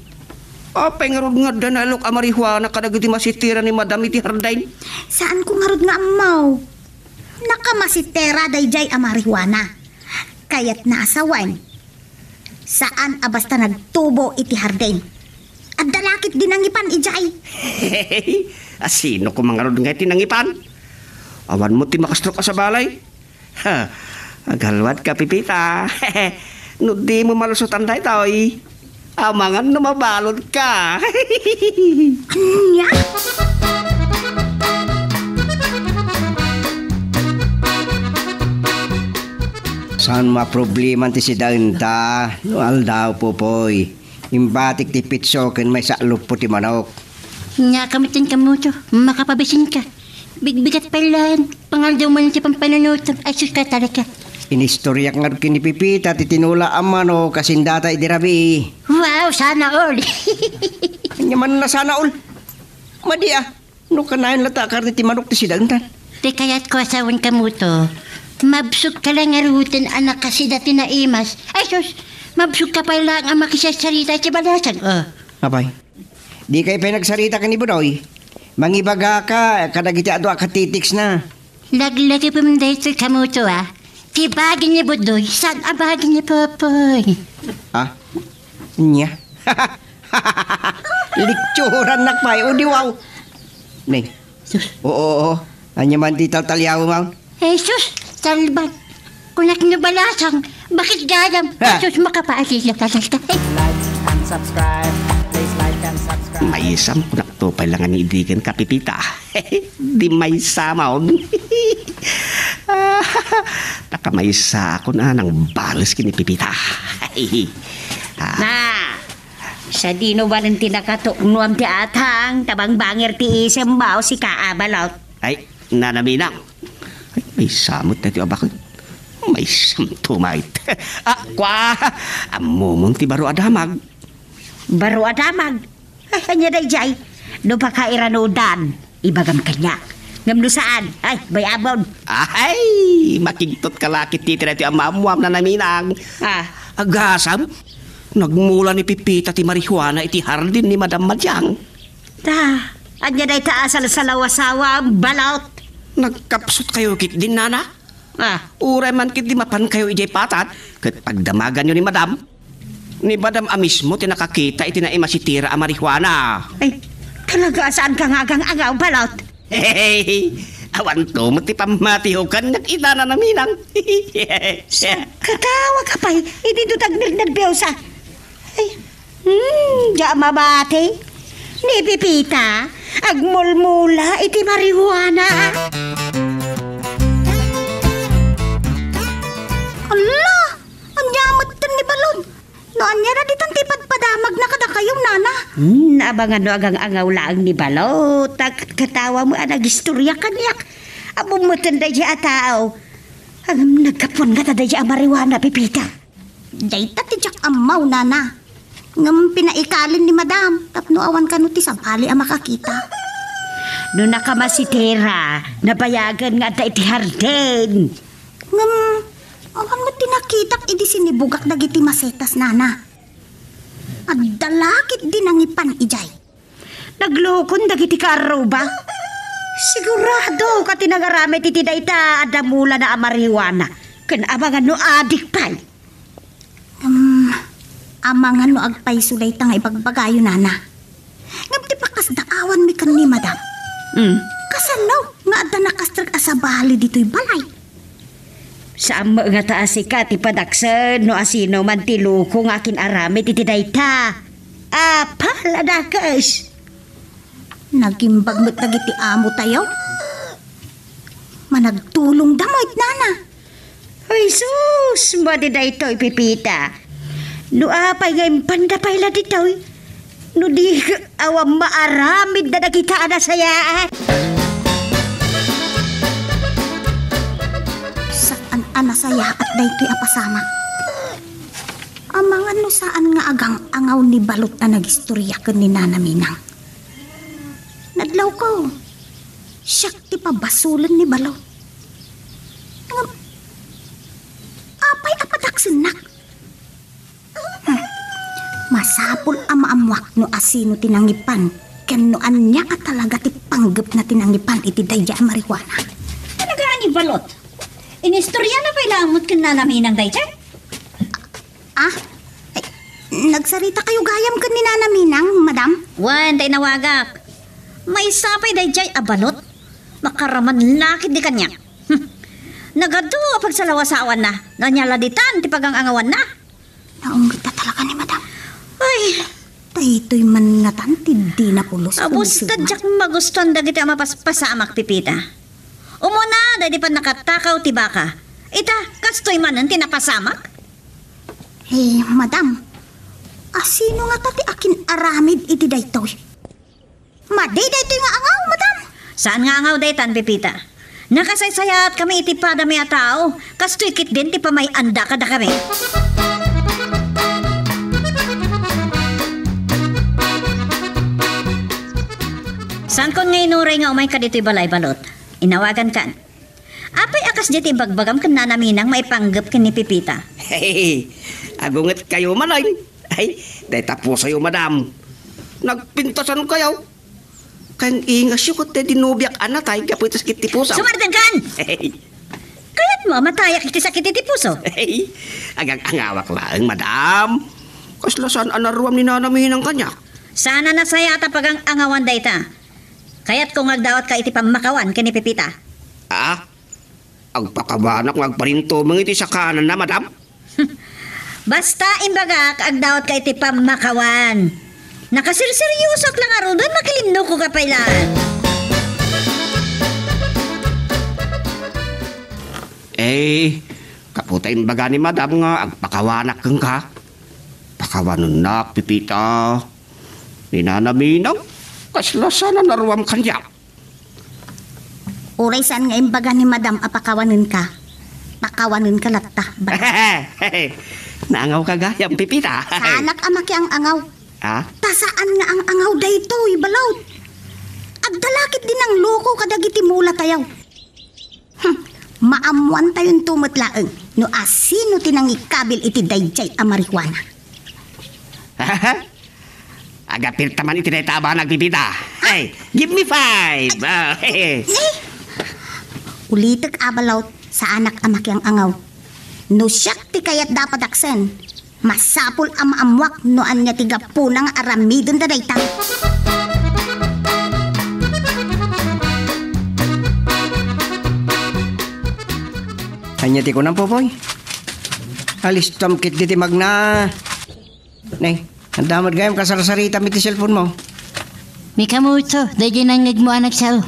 Apay ngarud nga adda naalok a marijuana kadagiti masitera ni Madam iti hardin? Saanko ngarud nga ammo. Nakamasitera daydiay a marijuana. Kayatna a sawen, saan a basta nagtubo iti hardin. Adda la ketdi nangipan idiay. A, sino koma ngarud nga iti nangipan? Awan met ti makastrok a sabali. Ha, agalwadka, Pipita. No dimo malusotan daytoy, amangan no mabaludka. Ania? Saan maproblema ti sidaenta no aldaw, Popoy? Imbatik ti pitso ken maysa a luppo ti manok. Nia ka met ken kamoto, makapabisinka. Bigbigat pay laeng, pangaldaw man ti pampanunotem, ay sus ka talaga. Inistoriak ngarud ken ni Pipita ti tinula a manok a sindata idi rabii. Wow, sana all! Ania man a sana all? Madi a, no kanayon latta a karne ti manok ti sidaentan. Ti kayatko a sawen kamoto, mabsogka la ngaruden a nakasida ti naimas. Ay sus, mabsogka pay laeng a makisarsarita iti balasang, oh. Apay, dikay pay nagsarita ken ni Budoy? Mangibagaka kadagiti adu a katitiksna. Laglagipem daytoy kamoto a. Ti bagi ni Budoy, saan a bagi ni Popoy? Ha? Nya? Litsuran nak pay, o di wow. Ni. Sus. Oo, oo. Anya man ti taltaliaw, ma'am? Jesus, salbag. Kunak ni balasang, bakit gayam? Ha? Jesus, makapaasila ka sa Like and subscribe. Please like and subscribe. Maisam, kunak to pay lang nga ni idigan ka, Pipita. Di maysa maon. Nakamaysa ako na nang bales kini Pipita. Ah. Na, sadino balen ti nakatuknoam ti atang, ta bangbangir ti isem, bao sika a balot. Ay, Nana Minang. Ay, maysa met daytoy a baket. Maysam tumait. Ah, kua, ammomon ti baro a damag. Baro a damag? Ay, ania daydiay? No pakairanudan, ibagam kaniak. Ngem no saan, ay, bay-amon. Ay, makigtot ka la ket ti daytoy a maammoam, Nana Minang. Ah. Agasam, nagmula ni Pipita ti marijuana iti hardin ni Madam Madiang. Ta, ania dayta a salsalawasawa, balot? Nagkapsutkayo ketdin, Nana? Ah. Uray man ketdi mapankayo idiay patad, ket pagdamaganyo ni Madam. Ni Madam a mismo ti nakakita iti naimasitira a marijuana. Ay, talaga a saanka nga agang-angaw, balot? Hey, awanto met ti pammatiyo kaniak ita, Nana Minang. Katawa ka pay, idi dutag nernerbiyosa. Ay, hmm, dia mabati. Ni Pipita, agmulmula iti marijuana. Ala, ania metten ni balot? No ania na ditan ti padpadamagna kadakayo, Nana? Hmm, abangan no agang-angaw laeng ni balot. Ket katawa met a nagistoria kaniak. Ammom metten daydiay a tao. Ngem naggapuan ngata daydiay a marijuana, Pipita? Dayta ti diak ammo, Nana. Ngem pinaikalin ni Madam tapno awan kano ti sabali a makakita. No nakamasitira, nabayagen nga adda iti hardin. Ngem, awan met ti nakitak idi sinibugak dagiti masetas, Nana. Adda la ketdi nangipan idiay. Naglukon dagiti kaarruba. Sigurado ka ti nangaramid iti dayta a damulana a marijuana. Ken amangan no adik pay. Ngem, amangan no agpayso dayta nga ibagbagayo, Nana. Ngem ti pakasdaawanmi ken ni Madam. Mm. Kasano nga adda nakastrek a sabali ditoy balay? Saan met ngata a sika ti padaksen no asino man ti luko nga akin-aramid iti dayta. Apal a dakes! Nagimbag met dagiti amotayo. Managtulongda met, Nana. Ay, sus! Madi daytoy, Pipita. No apay nga impanda pay la ditoy? No di, awan maaramid na dagita a nasayaat. Saan a nasayaat daytoy a pasamak? Amangan no saan nga agang-angaw ni balot a nagistoria ken ni Nana Minang. Nadlawko, siak ti pabasolen ni balot. Ngem, apay a padaksennak? Hmm. Masapul a maammuak no asino ti nangipan ken no ania a talaga ti panggepna ti nangipan iti daydiay a marijuana. Talaga a ni balot? Inistoriana pay laeng met ken Nana Minang daydiay? Ah? Ay, nagsarita kayo gayam ken ni Nana Minang, Madam? Wen, ta inawagak. Maysa pay daydiay a balot. Makaraman la ketdi kaniak. Hmm. Nagadu a pagsalawasawanna. No ania la ditan ti pagang-angawanna. Naunggit na talaga ni Madam. Ay. Daytoy man ngatan ti dina pulos-pulos. Abus ta diak magustuan dagiti a mapaspasamak, Pipita. Umuna, daydi pannakatakaw ti baka. Ita, kastoy manen ti napasamak? Eh, Madam, asino ngata ti akin-aramid iti daytoy? Madi daytoy nga angaw, Madam? Saan nga angaw daytan, Pipita? Nakasaysayaatkami iti padami a tao. Kastoy ketdin ti pamay-anda kadakami. Saankon nga inuray nga umayka ditoy balay, balot. Inawagankan. Apay a kasdiay ti ibagbagam ken Nana Minang maipanggep ken ni Pipita? Hey, agungetkayo manen. Ay, dayta pusoyo, Madam. Nagpintasankayo. Kayat ingasyo ket daydi nobiak a natay gapu iti sakit ti puso. Sumardengkan! Hey. Kaya Mamatayak iti sakit iti puso. Hey, agag-angawak laeng, madam. Kasla saan a naruam ni Nana Minang kaniak. Saan a nasayaat a pagang-angawan dayta. Kayatko nga agdawatka iti pammakawan ken ni Pepita. Ah? Agpakawanak nga agparintumeng iti sakananna, madam? Basta imbagak, agdawatka iti pammakawan. Nakasirseryosoak la ngaruden, makilinnuko ka pay laeng. Eh, kaputa imbaga ni madam nga agpakawanak kenka. Pakawanennak, Pepita. Ni Nana Minang, kasla saan a naruam kaniak. Uray saan nga imbaga ni madam a pakawanenka, pakawanenka latta. Naangawka gayam, Pepita. Saanak a makiang-angaw. Ha? Ta saan nga ang-angaw daytoy, balawt. Adda la ketdi nangloko kadagiti mulatayo. Hmm, maammoantayonto met laeng no asino ti nangikabil iti daydiay a marijuana. Agapirta man iti dayta a banag, Pepita. Hey, give me five. Ah, hey. Eh, ulitek a balawt, saanak a makiang-angaw. No siak ti kayatda a padaksen, masapul a maammoak no ania ti gapuna nga aramidenda dayta. Ania ti kunam, Popoy? Alistam ketdi ti magna. Nay, adda met gayam kasarsaritam iti cellphone mo. Ni Kamuto, daydiay nangngegmo a nagsao.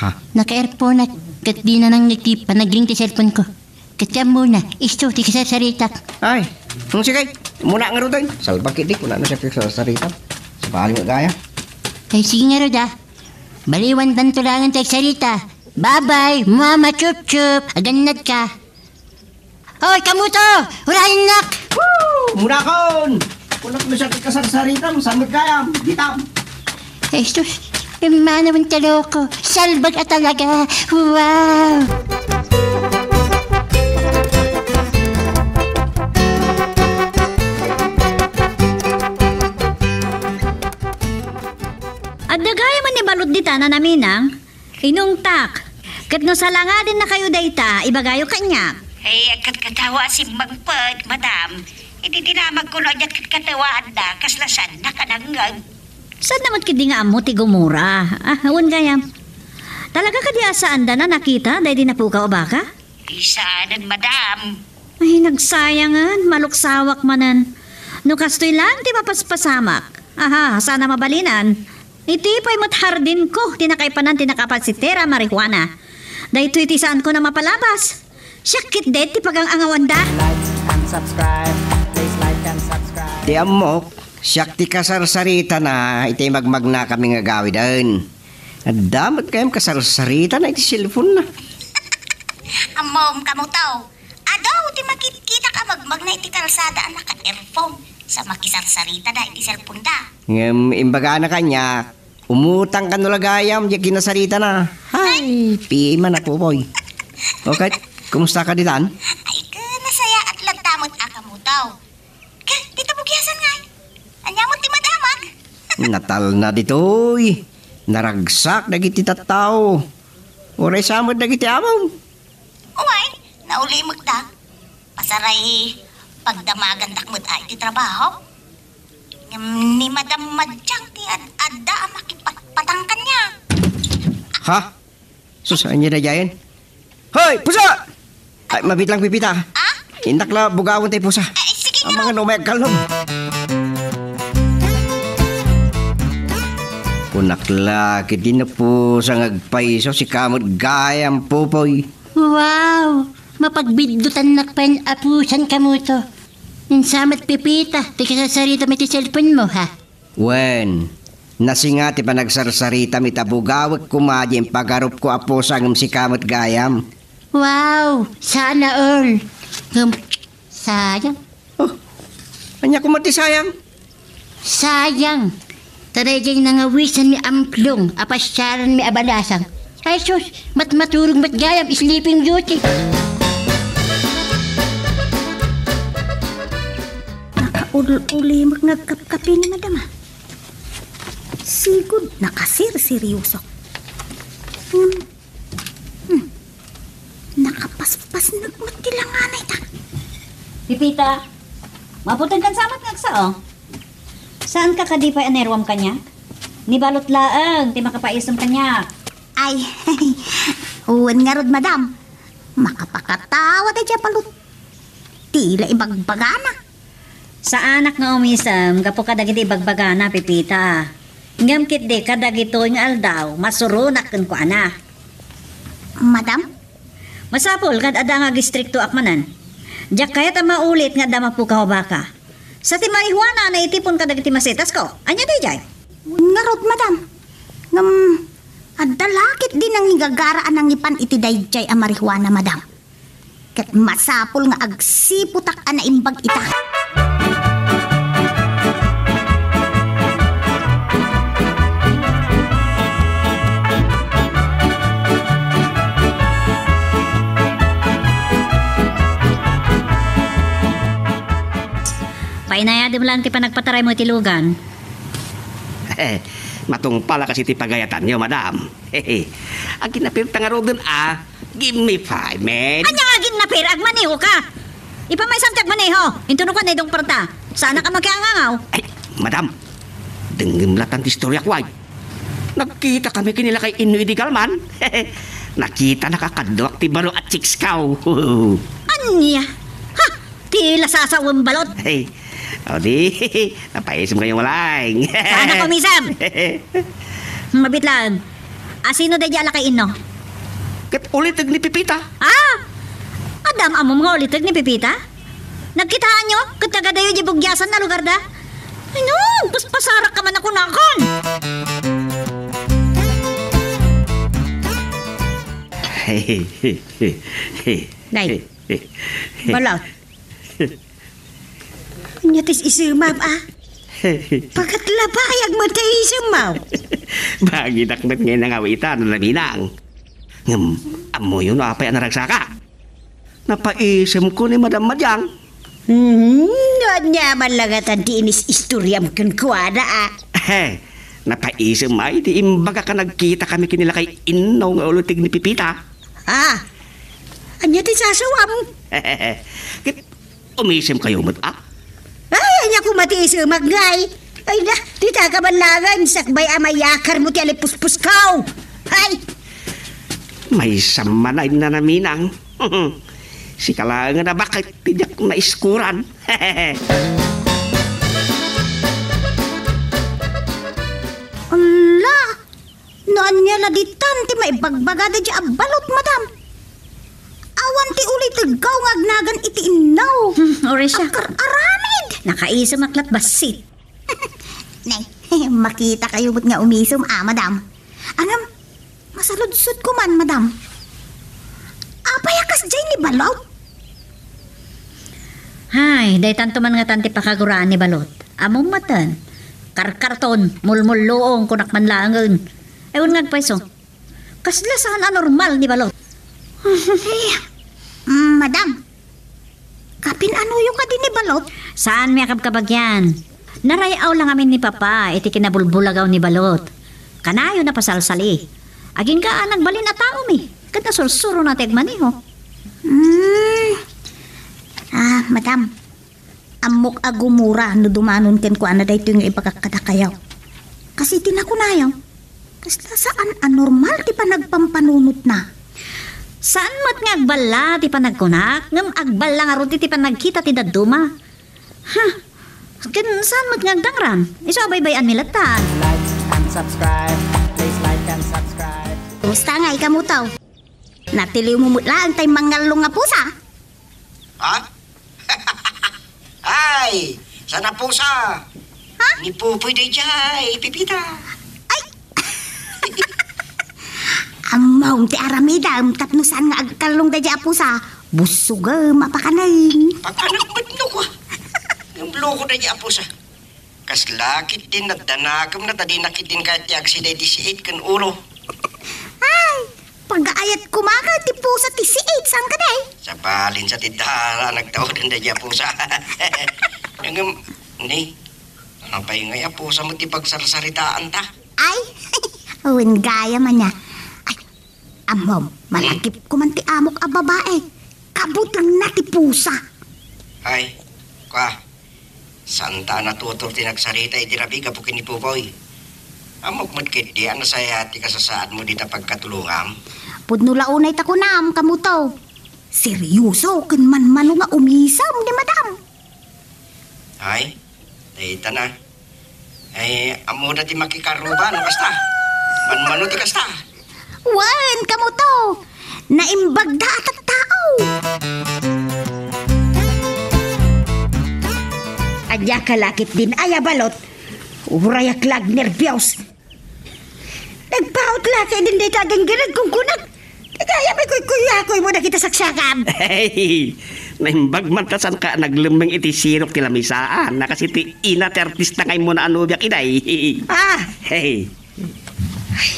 Ha? Naka-earphoneak, ket dina nangngeg ti panagring ti cellphone ko. Ket ti ammona, isu ti kasarsaritak. Ay, hmm, sige, muna ngaruden. Salbag ketdi, kuna no siak ti kasarsaritam. Sabali met gayam. Ay, sige ngarud, a. Baliwan tanto laengen ti agsarita. Bye-bye, Mama Chup Chup. Agannad ka. Hoy, Kamuto! Urayennak! Woo! Munakon! Kunak mo siya ti kasarsaritam, saan met gayam? Ditam! Jesus, imanaw ti loko. Salbag a talaga. Wow! Adda gayam a ni balud dita, Nana Minang? Inungtak. Ket no salangadinnakayo dayta, ibagayo kaniak. Ay, agkatkatawa a simmangpet, madam. Iti dinamagko no ania ti katkatawaanda, kasla saannak a nangngeg. Saanna met ketdi nga ammo ti Gomora? Ah, wen gayam. Talaga kadi a saanda a nakita daydi napukaw a baka? Ay, saanen, madam. Ay, nagsayangen, maluksawak manen. No kastoy laeng ti mapaspasamak. Aha, saan a mabalinan. Iti pay met hardinko ti nakaipanan ti nakapasitera a marijuana. Daytoy ti saanko a mapalabas. Siak ketdi ti pagang-angawanda. Like and subscribe. Please like and subscribe. Ti ammok, siak ti kasarsaritana iti magmagnakami nga gawiden. Adda met gayam kasarsarita na iti cellphone na. Ammom, Kamuto. Adu ti makitkitak a magmagna iti kalsada a naka-earphone. Sa makisarsarita da iti cellphone da. Ngem imbagana kaniak, umutang kano la gayam diay kinasaritana. Hay, pima na, Popoy. O ket, kumusta ka ditan? Ay, ket nasayaat latta met a, Kamuto. Ket, dita bugiasan ngay. Ania met ti madamag? Natalna ditoy. Naragsak dagiti tattao. Uray sa met dagiti amom. Uway, naulimekda. Pasaray, pagdamagandak met a iti trabaho. Ngem ni Madam Madiang ti ad-adda a makipatpatang kaniak. Ha? Sus, ania daydiayen? Hoy, puso! Ay, mabit lang, Pepita. Ah? Innak la bugawen ti pusa. Ay, sige nga. Amangan no may agkallom. Kunak la, ketdi no pusa nga agpayso, sika met gayam, Popoy. Wow! Mapagbiddutannak pay a pusan, Kamuto. Insamet, Pepita, ti kasarsaritam iti cellphone mo, ha? Wen, nasinga ti panagsarsaritam ita bugawek koma diay impagarupko a pusa ngem sika met gayam. Wow! Sana all! Ngem, sayang. Oh, ania koma ti sayang? Sayang! Ta daydiay nangawisanmi a amplong a pasiaranmi a balasang. Ay sus, matmaturog met gayam, sleeping beauty. Nakaul-ulimek nga agkapkapi ni Madam, a. Sigud, nakasirseryoso. Hmm. Hmm. Nakapaspas na Pipita, maputenkan sa met nga agsao. Saanka kadi pay a nairuam kaniak? Ni Balot laeng ti makapaisem kaniak. Ay, wen ngarud, madam. Makapakatawa daydiay a Balot. Ti la ibagbagana. Saanak nga umisem gapu kadagiti ibagbagana, Pipita. Ngem ketdi kadagitoy nga aldaw, masuronak kenkuana. Madam? Masapul nga ad-adda nga agistriktoak manen. Diak kayat a maulit nga adda mapukaw a baka. Sa ti marijuana a naitipon kadagiti masetasko. Ania daydiay? Ngarud, madam. Ngem, adda la ketdi nangigagara a nangipan iti daydiay a marijuana, madam. Ket masapul nga agsiputak a naimbag ita. Painayadem laeng ti panagpataraymo iti lugan. Matungpal a kas iti pagayatanyo, madam. Aginnapirta ngaruden a. Give me five minutes. Ania nga aginnapir? Agmaneho ka! Ipamaysam ti agmaneho! Intono ko, Nedong Perta. Saanak a makiangangaw. Ay, madam. Dengngem latan ti istoriak, way. Nagkita kami ken ni lakay Inno idi Galman. Nakitana a kaduak ti baro a chicks ko. Ania? Ha? Ti lasasawem, Balot. Hey, o di, napaisem kayo, malay. Saan ako, misem? Mabit lang. Asino daydiay a lakay Inno? Ket uliteg ni Pipita. Ah! Adda ammom nga uliteg ni Pipita? Nagkitaanyo? Ket taga dayo di bugiasan a lugarda? Ay, no, paspasarak ka man a kunakon! Nay, Balot. Ania ti isemam, a? Pagkat labayag met ti isemam. Bagidak met nga inangaw ita, Nana Minang. Ngem, ammoyo no apay a naragsaka? Napaisemko ni Madam Madiang. Hmm, no ania man la ngatan ti inis-istoriam kenkuana, a? He, napaisem ay ti imbagak a nagkita kami ken ni lakay Inno nga uliteg ni Pipita. Ah, ania ti sasawam? Ket umisem kayo met, a? Ay, ania koma ti isemak, ngay? Ay na, dita ka man laeng, sakbay a mayakarmo ti alipuspusko. Ay! Maysa man ay, Nana Minang. Sika laeng a nabakit ti diak naiskuran. Ala! No ania la ditan ti maibagbaga daydiay a Balot, madam? Awan ti uliteg ko nga agnagan iti Inno. Hmm, uray siak. Agkar-aramid! Nakaisemak lat bassit. Nay, makita kayo met nga umisem, a, madam. Ngem, masaludsodko man, madam. Apay a kasdiay ni Balot? Hay, daytanto man ngatan ti pakaguraan ni Balot. Ammom maten, karkarton, mulmulluong, kunak man laengen. Ay, wen nga agpayso. Kasla saan a normal ni Balot. Ay, mm, madam, kapin-anoyo kadi ni Balot? Saanmi a kabkabagyan. Naray-aw la ngamin ni Papa iti kinabulbulagaw ni Balot. Kanayon a pasalsali. Agingga a nagbalin a taomi, ket nasursurona ti agmaneho. Hmm. Ah, madam, ammok a gumura no dumanon kenkuana daytoy nga ibagak kadakayo. Kas iti nakunayo, kasla saan a normal ti panagpampanunotna. Saan met nga agballa ti panagkunak, ngem agballa ngarud iti panagkita ti dadduma. Ha? Ken saan met nga agdangram? Isu a baybay-anmi latta. Like and subscribe. Please like and subscribe. Kumusta ngay kamuto? Natiliwmo met laeng tay mangallong a pusa? Ha? Ay, saan a pusa? Ha? Ni Pupoy daydiay, Pipita. Ay! Ammom ti aramidem tapno saan nga agkallong daydiay a pusa. Bussogem a pakanen. Pakanen met no ko. Ngem loko daydiay a pusa. Kasla ketdin naddanakemna ta dina ketdin kayat ti agsida iti siit ken ulo. Ay, pagaayat koma nga ti pusa ti siit, saan kadi? Sabalin sa ti dara, nagtaodan daydiay a pusa. Ngem, ni, apay ngay a pusa met ti pagsarsaritaanta? Ay, wen gayam ania. Ay, Ammom, malagipko man ti amok a babae. Kabutengna ti pusa. Ay, kua, saanta a natutor ti nagsarita idi rabii gapu ken ni Popoy. Ammok met ketdi a nasayaat ti kasasaadmo dita pagkatulongam? Pudno la unay ta kunam, kamuto. Seryoso ken manmano nga umisem ni Madam. Ay, dayta na. Ay, ammoda ti makikarruba no kasta. Manmano ti kasta. Wen, kamuto. Naimbagda a tattao. Ania ka la ketdin aya, Balot? Uray ak la agnerbios. Nagpaut la ketdin dayta a ginggired, kunkunak. Ti gayam, ikuykuyakoymo dagiti saksakam. Hey, naimbag man ta saan ka naglemmeng iti sirok ti lamisaan, a kas iti ina ti artista nga immuna a nobiak, iday. Ah! Hey. Ay,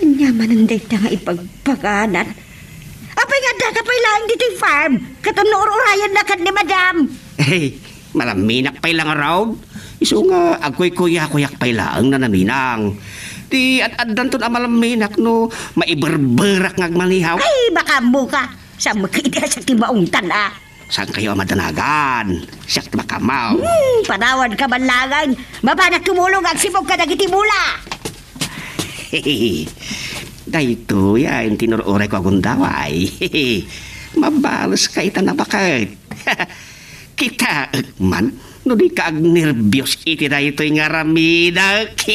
ania manen dayta nga ibagbaganak? Apay nga addaka pay laeng ditoy farm? Ket no ur-urayenna ken ni Madam. Hey, malaminak pay la ngarud. Isu nga agkuykuyakoyak pay laeng, Nana Minang. Ti ad-addanton a malaminak no maiberberak nga agmanihaw. Ay, baka ammoka. Saan mo kayo siak ti maungtan, a? Saan kayo a madanagan? Siak ti makaammo. Hmm, panawanka man laeng. Mapanak tumulong agsibog kadagiti bola. Daytoy a intinur-urayko a gundaway. Mabales ka ita na baket. Kitaek man no di ka agnerbios iti daytoy nga aramidek.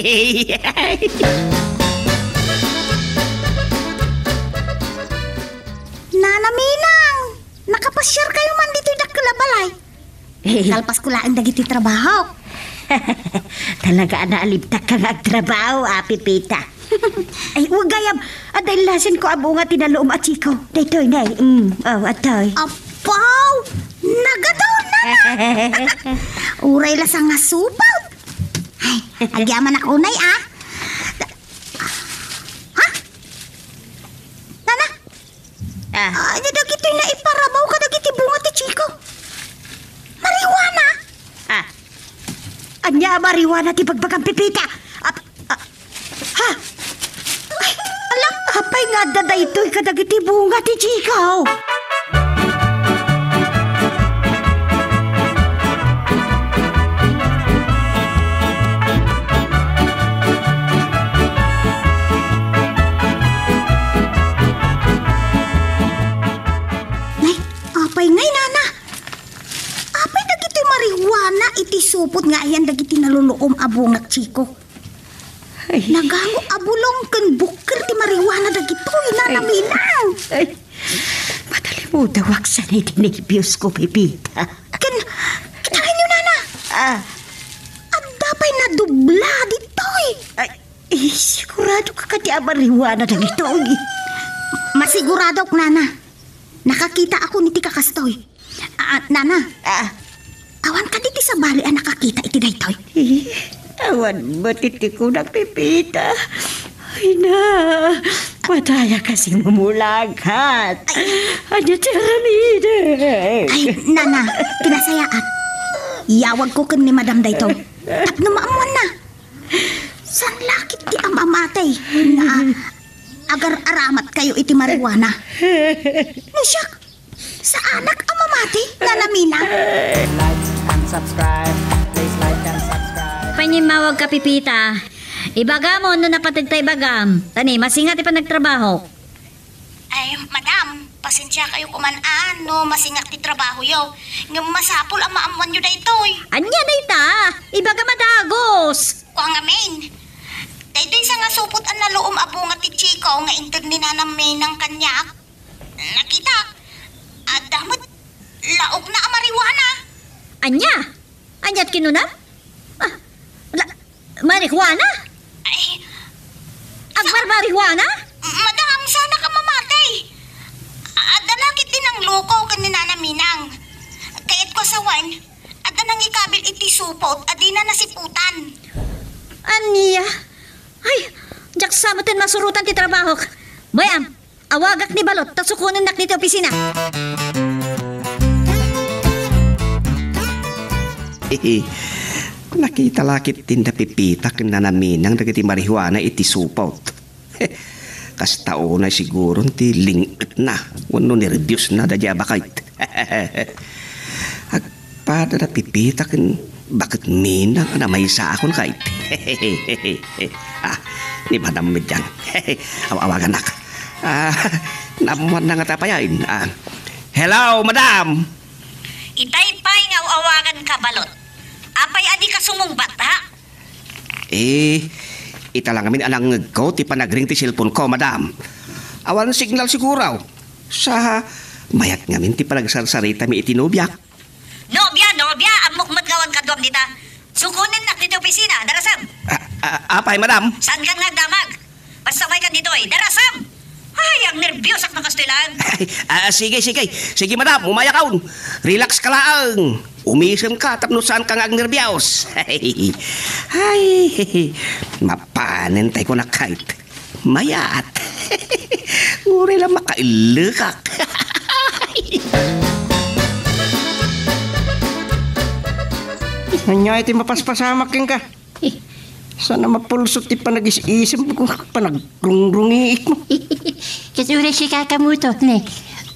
Nana Minang, nakapasiar kayo man ditoy dakkel a balay? Eh. Kalpas ko laeng dagiti trabaho. Talaga a naalibtak ka nga agtrabaho, a, Pepita. Ay, wen gayam, adda illasin ko a bunga ti naluom a chiko. Daytoy, nay. Mm, oh, atoy. Apaw! Nagadaw na! Uray la sangasupaw. Ay, agyamanak unay, a. Ha? Nana? Ah. Ania dagitoy naiparabaw kadagiti bunga ti chiko? Marijuana? Ah. Ania a marijuana ti bagbagam, Pepita? Ah, ah, ha? Ay, ala, apay nga adda daytoy kadagiti bunga ti chiko? Nay, apay ngay, nana? Apay dagiti marijuana iti supot nga ayan dagiti naluluom a bunga ti chiko? Ay. Nagango a bulong ken bukkel ti marijuana dagitoy, Nana Minang. Ay. Matalimudawak sa ni nerbios ko, Pepita. Ken, kitaenyo, nana. Ah. Adda pay nadubla ditoy. Ay, eh, sigurado ka kadi a marijuana dagitoy? Masiguradok, nana. Nakakitaak iti kakastoy. Ah, nana. Ah. Awan kadi ti sabali a nakakita iti daytoy? Eh, awan met iti kunak, Pepita. Ay na, mataya kasi mumulagat. Ay. Ania ti aramidek? Ay, nana, ti nasayaat. Iyawagko ken ni Madam daytoy. Tapno maammuanna. Saan la ketdi a mamatay nga agar-aramat kayo iti marijuana? No siak, saanak a mamati, Nana Minang. Like and subscribe. Please like and subscribe. Panyimmawag ka, Pepita. Ibagam no napateg ta ibagam. Tani, masinga ti panagtrabaho. Ay, madam, pasensia kayo kuman a no masinga ti trabaho yo. Ngem masapul a maammuan yo daytoy. Ania dayta? Ibagam a dagus. Kua ngamin. Daytoy sangasuot a naluom a bunga ti chiko nga inted ni Nana Minang kaniak. Nakitak, adda met laokna a marijuana. Ania? Aniat kinunam? Ah, la-, marijuana? Ay. Agmar-marijuana? Madam, saanak a mamati. Adda la ketdi nangluko ken ni Nana Minang. Kayatko a sawen, adda nangikabil iti supot a dina nasiputan. Ania? Ay, diak sa met masurotan ti trabahok. Bay-am, awagak ni Balot ta sukonennak ditoy opisina. Nakita la ketdi ni Pepita ken Nana Minang dagiti marijuana iti supot. Kasta unay siguron ti ling-etna wenno nerbiosna daydiay a baket. Ag-, Pada napipitak ken baket minang a namaysaakon kay. Ah, ni Madam Medyang. Aw-awagannak. Ah, naammoanna ngata payen. Ah, hello, Madam! Itay pay nga aw-awaganka, Balot. Apay a dika sumungbat, ha? Eh, ita la ngamin a nangngegko ti panagring ti cellphone-ko, Madam. Awan signal siguro. Sa, mayat ngamin ti panagsarsaritami iti nobiak. Nobia, nobia, ammok met nga awan kaduam dita. Sukonennak ditoy opisina, darasem. Ah, ah, apay, Madam? Saankan nga agdamag? Basta umaykan ditoy, darasem! Ay, agnerbios ak no kastoy laeng. Ah, sige, sige. Sige, Madam, umayakon. Relax ka laeng. Umisemka tapno saanka nga agnerbios. Ay, mapanen tay kunak kayt. Mayat. Uray la makaillekak. Ania iti mapaspasamak kenka? Saan a mapulsot ti panagis-isemko, panagrungrungiikmo? Ket uray sika, Kamuto, ne.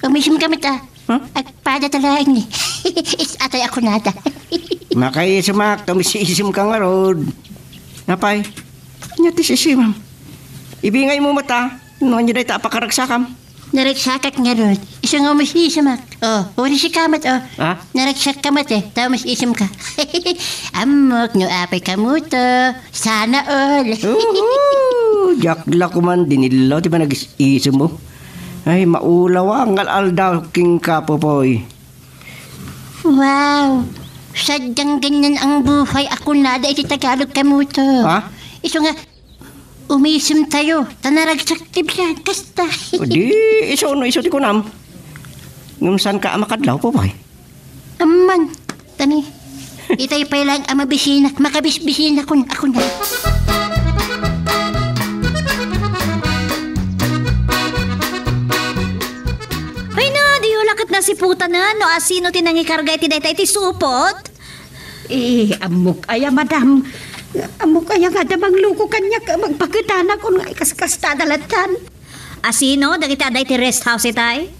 Umisemka met, a. Huh? Agpada ta laeng, ne. Is-, atay a kunada. Makaisemak, ta umis-isemka ngarud. Apay, ania ti sisimam? Ibingaymo met, a, no ania dayta a pakaragsakam. Naragsakak ngarud. Isu nga umis-isemak. O, uray sika met, o. Ha? Naragsakka met, e, ta umis-isemka. Ammok no apay, Kamuto. Sana all. Uhu! Diak la koman dinilla ti panagis-isemmo. Ay, maulaw a ngal-aldaw kenka, Popoy. Wow! Sadyang ganyan ang buhay a kunada iti Tagalog, Kamuto. Ha? Isu nga, umisemtayo, ta naragsak ti biag, kasta. O di, isu no isu ti kunam. Ngem saanka a makadlaw, Popoy? Amman, tani, itay pay laeng a mabisinak, makabisbisinakon a kuna. Ay na, diyo la ket nasiputanan no asino ti nangikarga iti dayta iti supot? Eh, ammok aya, madam. Ammok aya nga adda mangluko kaniak, magpaketanakon nga ikaskastada lattan. Asino dagiti adda iti rest house itay?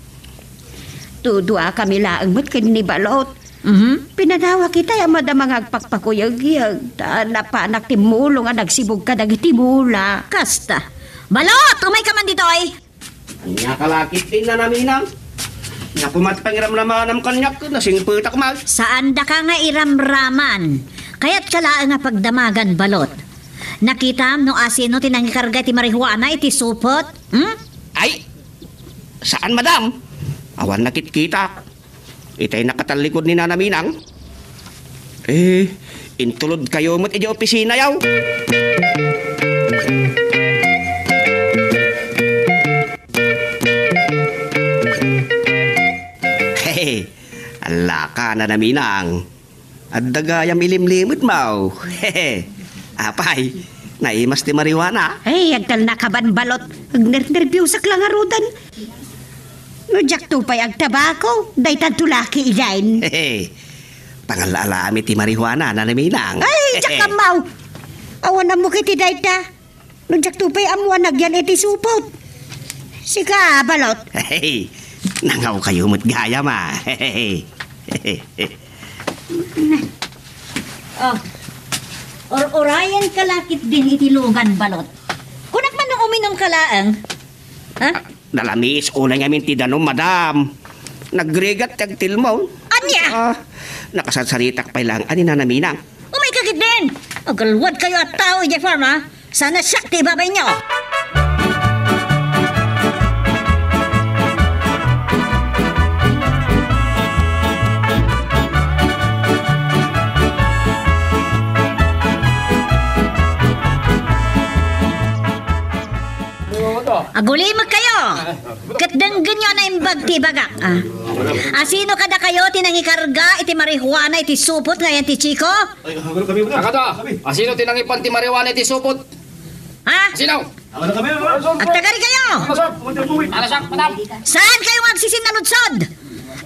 Duduakami laeng met ken ni Balot. Mhm. Pinadawak itay a madama nga agpakpakuyegyeg, ta napanak timmulong a nagsibug kadagiti mula. Kasta. Balot, umayka man ditoy. Ania ka la ketdi, Nana Minang? Napumat pangiramramanam kaniak, nasingpetak man. Saandaka nga iramraman. Kayatka laeng a pagdamagan, Balot. Nakitam no asino ti nangikarga ti marijuana iti supot? Hmm? Ay, saan, madam. Awan nakitkitak. Itay nakatallikod ni Nana Minang. Eh, intulodkayo met idiay opisinayo. Hehe, allaka, Nana Minang. Adda gayam ilimlimedmo. Hehe. Apay, naimas ti marijuana? Ay, agtalnakaban, Balot. Agnernerbiosak la ngaruden. No diakto pay agtabako, daytanto la kiiden. Hehe. Pangala-alami ti marijuana, Nana Minang. Ay, diak ammo. Awan ammok iti dayta. No diakto pay ammo a nagyan iti supot. Sika, Balot. Hey, nangawkayo met gayam, a. Oh. Or-orayenka la ketdin iti lugan, Balot. Kunak man no uminumka laeng. Ha? Nalamiis unay ngamin ti danum, madam. Nagrigat ti agtilmon. Ania? Ah, nakasarsaritak pay laeng a ni Nana Minang. Umayka ketdin! Agalwadkayo a tao idiay farm, a. Sana siak ti ibabainyo! Agulimekkayo! Ket denggenyo a naimbag ti ibagak, a. Asino kadakayo ti nangikarga iti marijuana iti supot nga ayan ti Chico? Ay, hanggang kami, madam. Kakato, asino ti nangipan ti marijuana iti supot? Ha? Asino? Agtagarikayo! Alasak, madam. Saankayo nga agsisinnalludsod?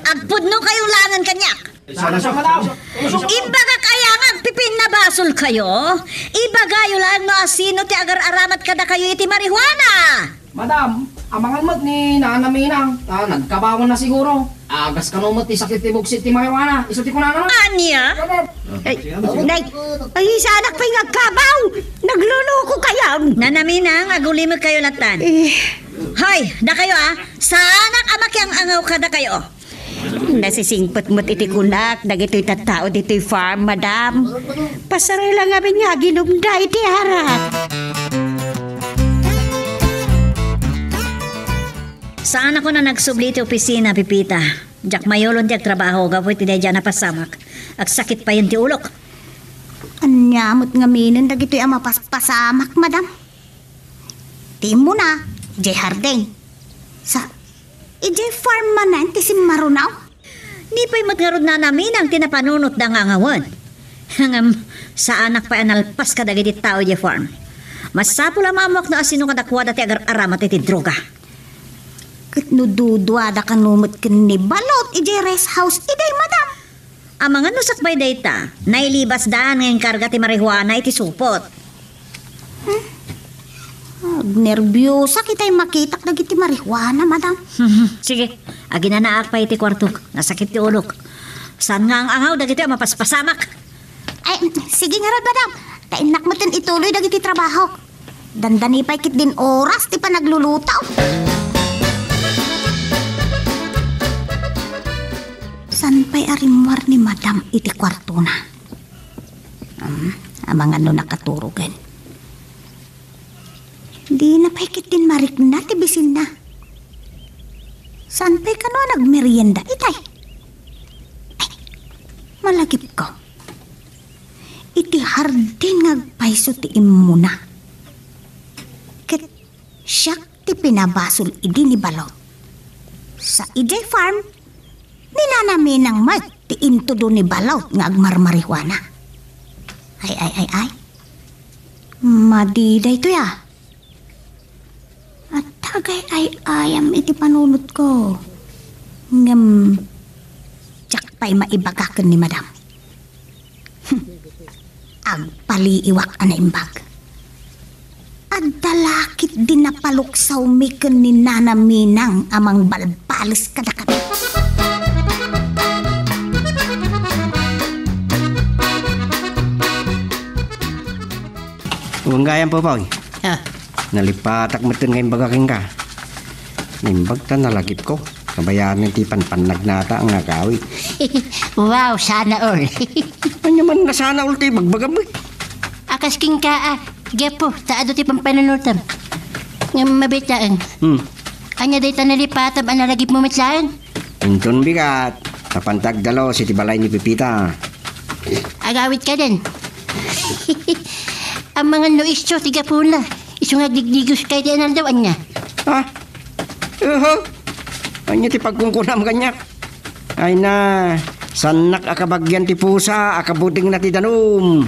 Agpudnokayo laengen kaniak. Alasak, madam. Imbagak aya nga agpipinnabasolkayo? Ibagayo laeng no asino ti agar-aramat kadakayo iti marijuana. Madam, amangan met ni Nana Minang, a, nagkabawanna siguro. Agas kano met ti sakit ti bugsit ti marijuana. Isu ti kunana. Ania? Ay, nay, ay, saanak pay nga agkabaw. Nagluluko kayo. Nana Minang, agulimek kayo latan. Eh. Hoy, dakayo, ah. Saanak a makiang-angaw kadakayo. Nasisingpet met iti kunak dagitoy tattao ditoy farm, madam. Pasarela ngamin nga aginumda iti arak. Saanakon a nagsubli iti opisina, Pepita. Diak mayulon ti agtrabaho gapu iti daydiay a napasamak. Agsakit payen ti ulok. Ania met ngaminen dagitoy a mapaspasamak, madam? Ti immuna, idiay hardin. Sa, idiay farm manen ti simmarunaw? Ni pay met ngarud, Nana Minang, ti napanunotda nga angawen. Ngem, saanak pay a nalpas kadagiti tao idiay farm. Masapul a maammoak no asino kadakuada ti agar-aramat iti droga. Ket no duduada kano met ken ni Balot idiay rest house idiay, madam? Amangan no sakbay dayta, nailibasdan nga inkarga ti marijuana iti supot. Hmm? Agnerbiosak itay makitak dagiti marijuana, madam. Sige, aginanaak pay iti kuartok. Nasakit ti ulok. Saan nga ang-angaw dagiti a mapaspasamak? Ay, sige ngarud, madam. Ta innak metten ituloy dagiti trabahok. Dandani pay ketdin oras ti panagluluto. Saan pay a rimmuar ni madam iti kuartona? Hmm, amangan no nakaturogen. Dina pay ketdin marikna ti bisinna. Saan pay kano a nagmerienda itay? Ay, malagipko. Iti hardin nga agpayso ti immuna. Ket siak ti pinabasol idi ni Balot. Sa idiay farm, ni Nana Minang met ti intudo ni Balot nga agmarmarihuana. Ay, ay, ay, ay. Madi daytoy, ah. Adda agay-ay-ayam iti panunotko. Ngem, diak pay maibaga ken ni Madam. Hmm. Agpaliiwak a naimbag. Adda la ketdi napaluksawmi ken ni Nana Minang a mangbalbales kadakami. Wen gayam, Popoy. Ah. Nalipatak metten nga imbaga kenka. Naimbag ta nalagipko. Kabayanan ti panpannagnata nga agawid. Wow, sana all. Ania man nga sana all ti ibagbagam, eh? A kas kenka, a, gapu ta adu ti pampanunotam. Ngem mabiit laeng. Hmm. Ania dayta nalipatam a nalagipmo met laeng? Inton bigat, napan ti agdalus iti balay ni Pepita. Agawid ka den. Amangan no isu ti gapuna. Isu nga agdigdigoska iti inaldaw, ania? Ah? Uhu. Ania ti pagkunkunam kaniak? Ay na, saannak a kabagian ti pusa a kabutengna ti danum.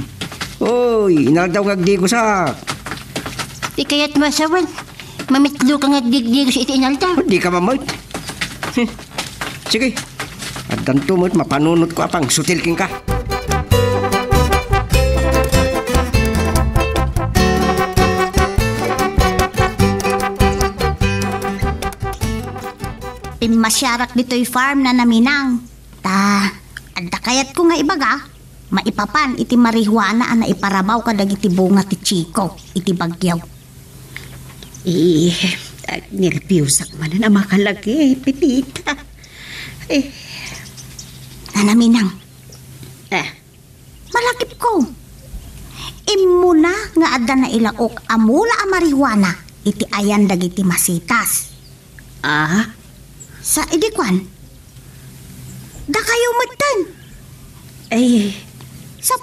Oy, inaldaw nga agdigosak. Ti kayatmo a sawen, mamitlo ka nga agdigdigos iti inaldaw. Dika mamet. Sige, addanto met mapanunotko a pangsutil kenka. Pimmasiarak ditoy farm, Nana Minang. Ta, adda kayatko nga ibaga, maipapan iti marihuana a naiparabaw kadagiti bunga ti Chico iti Baguio. Eh, agnerbiusak manen a makalaki, Pepita. Eh. Nana Minang. Ah. Malagipko. Immuna nga adda nailaok a mula a marihuana iti ayan dagiti masitas. Ah? Sa idi kuan, dakayo metten. Ay. Sa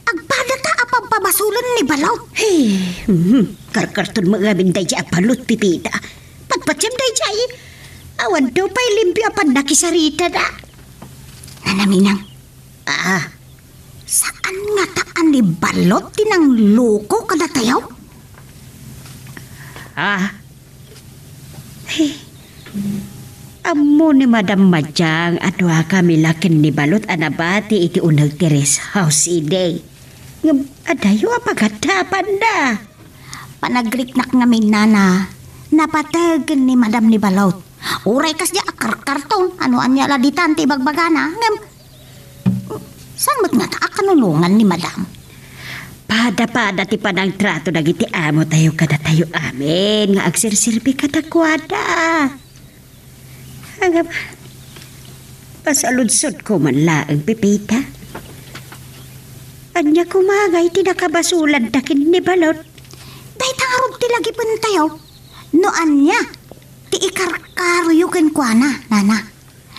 agpadata a pampabasolen ni Balot. Hey, mhm. Karkarton mo ngamin daydiay a Balot, Pepita. Patpatiem daydiay. Awan daw pay limpio a pannakisaritada. Nana Minang. Ah. Saan ngata a ni Balot ti nangloko kadatayo? Ah. Hey. Ammo ni Madam Madiang a duakami la ken ni Balot a nabati iti uneg ti rest house idi. Ngem adayo a pagadapanna. Panagriknak ngamin, Nana, napategen ni Madam ni Balot. Uray kasdiay a karkarton, no ania la ditan ti ibagbagana. Ngem, saan met ngata a kanulongan ni Madam? Pada-pada ti panangtrato dagiti amotayo kadatayo amin nga agserserbi kadakuada. Ngem, pasaludsodko man laeng, Pepita. Ania koma ngay ti nakabasolanda ken ni Balot? Dayta ngarud ti lagipentayo. No ania ti ikarkaroyo kenkuana, nana?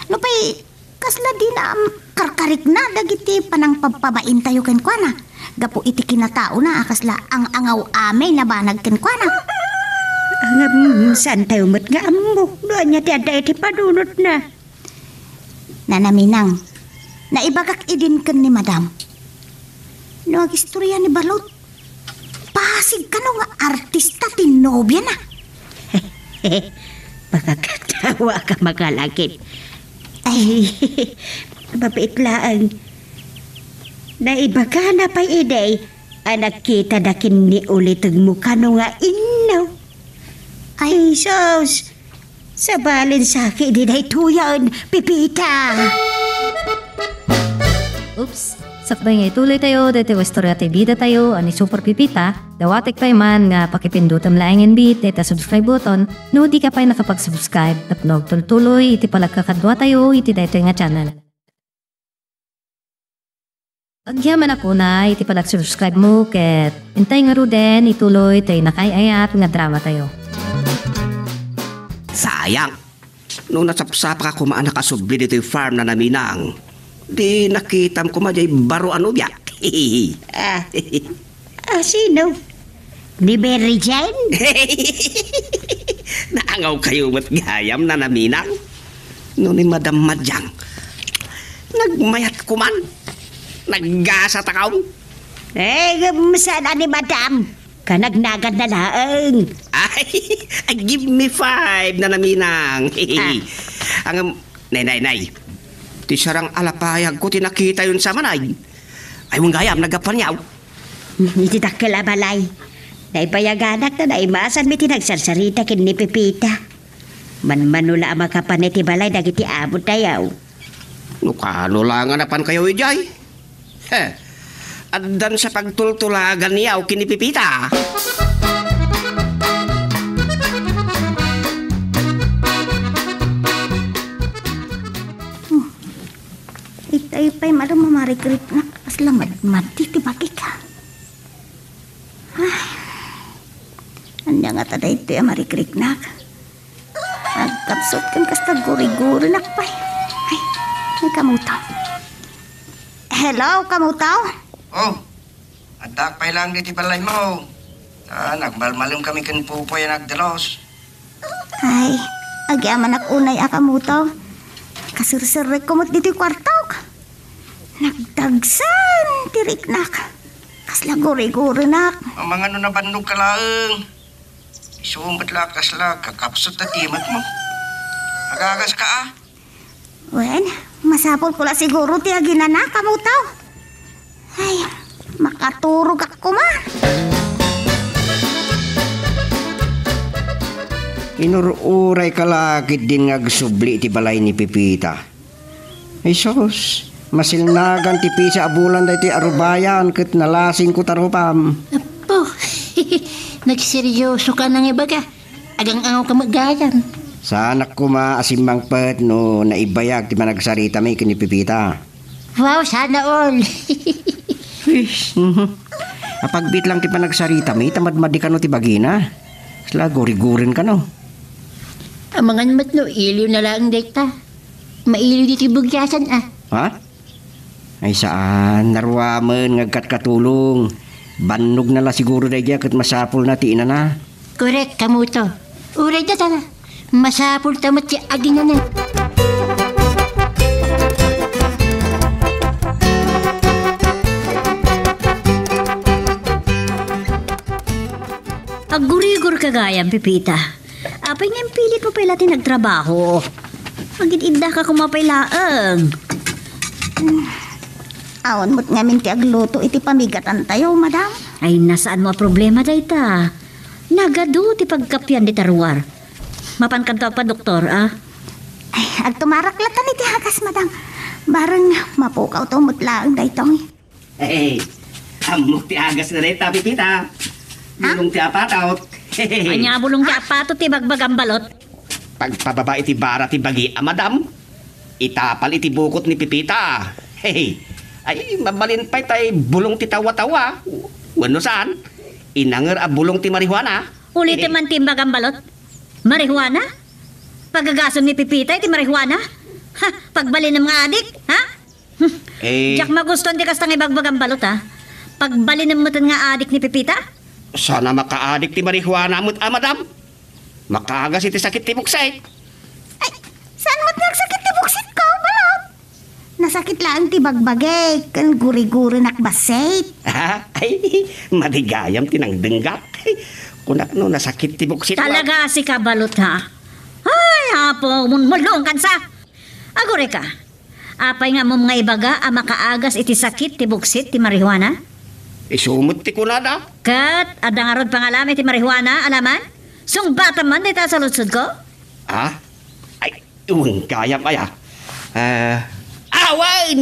Nupay kasla dina, am, karkarikna dagiti panangpabpabaintayo kenkuana gapu iti kinataona a kasla ang-angaw a may nabanag kenkuana. Ngem, saantayo met nga ammo no ania ti adda iti panunotna. Nana Minang, naibagak idin ken ni Madam. No agistorya ni Balot, basig kano nga artista ti nobiana. Makakatawa ka, makalakit. Ay, mabait laeng. Naibagana pay idi a nagkitada ken ni ulitegmo kano nga innaw. Ay, sus! Sabalen saki di daytoyen, Pepita! Oops! Sakbay nga ituloytayo daytoy nga istorya ti bidatayo a ni Super Pepita, dawatek pay man nga pakipindutem laeng inbit dayta subscribe button no di ka pay nakapag-subscribe tapno agtultuloy iti panagkakaduatayo iti daytoy nga channel. Agyamanak unay iti panag-subscribe mo ket intay ngaruden ituloy tay nakaay-ayat nga drama tayo. Sayang! No nasapsapak a koma a nakasubli ditoy farm, Nana Minang, di nakitam koma jay baro a nobia. Ah, ah, sino? Ni Mary Jane? Naangaw kayo met gayam, Nana Minang. No ni Madam Madiang, nagmayat kuman. Naggasat akon. Eh, saan a ni Madam? Kanagnagan na laeng. Ay, ay, give me five, Nana Minang. Ah. Ang, nay, nay, nay. Ti sarang a lapayag ko ti nakitayon sa manay. Ay, wen gayam, naggapuan yaw. Iti dakkel a balay. Naibayaganak ta naimasanmi ti nagsarsarita ken ni Pepita. Manmano la a makapan iti balay dagiti amo tayo. No kano la nga napan kayo idiay? He, addan sa pagtultulagan ni Yaw ken ni Pepita. Hmm. Itay pay madam a marikriknak, kasla madmadi ti bagik. Ay, ania ngata daytoy a marikriknak? Agkapsut ken kasta gurigurinak pay. Ay, ay, Kamutaw. Hello, Kamutaw? Oh, addaak pay laeng ditoy balaymo. Ah, nagmalmalem kami ken Pupoy a nagdalos. Ay, agyamanak unay a, Kamutaw. Kaserserrekko met ditoy kuartok. Nagdagsen ti riknak. Kasla gurigurinak. Amangan no nabannog ka laeng. Isu met la kasla kakapsut a timek mo. Agagas ka, a? Wen, masapul ko la siguro ti aginana, Kamutaw. Ay, makaturogak koma. Inur-uray ka la ketdin nga agsubli iti balay ni Pepita. Ay sus, masilnagan ti pisa a bulan daytoy a rubayan ket nalasingko ta rupam. Apo, nagseryoso ka na nga ibaga. Agang-angaw ka met gayam. Saanak koma a simmangpet no naibayag ti panagsaritami ken ni Pepita. Wow, sana all. Sus, mhm. Apagbiit lang ti panagsaritami, ta madmadi kano ti bagina. Kasla guriguren kano. Amangan met no iliw na laeng dayta. Mailiw ditoy bugiasan, a. Ha? Ay saan, naruamen nga agkatkatulong. Bannogna la siguro daydiay ket masapulna ti inana. Korek, Kamuto. Uray dayta la. Masapulta met ti aginana. Aggurigor ka gayam, Pepita. Apay nga impilit mo pay la ti nagtrabaho? Agid-idda ka koma pay laeng. Awan met ngamin ti agluto iti pamigatantayo, madam. Ay, na, saan mo a problema dayta? Nagadu ti pagkapian dita ruar. Mapankanto agpadoktor, a? Ay, agtumarak latta iti agas, madam. Bareng mapukawto met laeng daytoy. Hey, ammok ti agas dayta, Pepita. Ha? Bulong ti apatot. Ania bulong ti apatot ti ibagbagam, balot? Pagpababa iti bara ti bagi a madam. Itapal iti bukot ni Pepita. Hey, ay, mabalin pay tay bulong ti tawa-tawa. Wenno saan? Inanger a bulong ti marijuana. Ulitem man ti imbagam, balot. Marijuana? Pagagasem ni Pepita iti marijuana? Ha, pagbalinem nga adik, ha? Hmm. Eh. Diak magustuan ti kasta nga ibagbagam, balot, ha? Pagbalinem meten nga adik ni Pepita? Saan a makaadik ti marijuana met a, madam. Makaagas iti sakit ti buksit. Ay, saan met nga agsakit ti buksitko, balot? Nasakit laeng ti bagbagik, ken guri-gurinak bassit. Ha? Ay, madi gayam ti nangdenggak. Kunak no nasakit ti buksit. Talaga, sika, balot, ha? Ay, Apo, mulmulong kansa. Agurayka. Apay nga ammom nga ibaga a makaagas iti sakit ti buksit ti marijuana? Isu met ti kunada. Ket adda ngarud pangalam iti marijuana, alaman? Sungbatam man dayta a saludsodko? Ah? Ay, wen gayam aya. Ah, awan!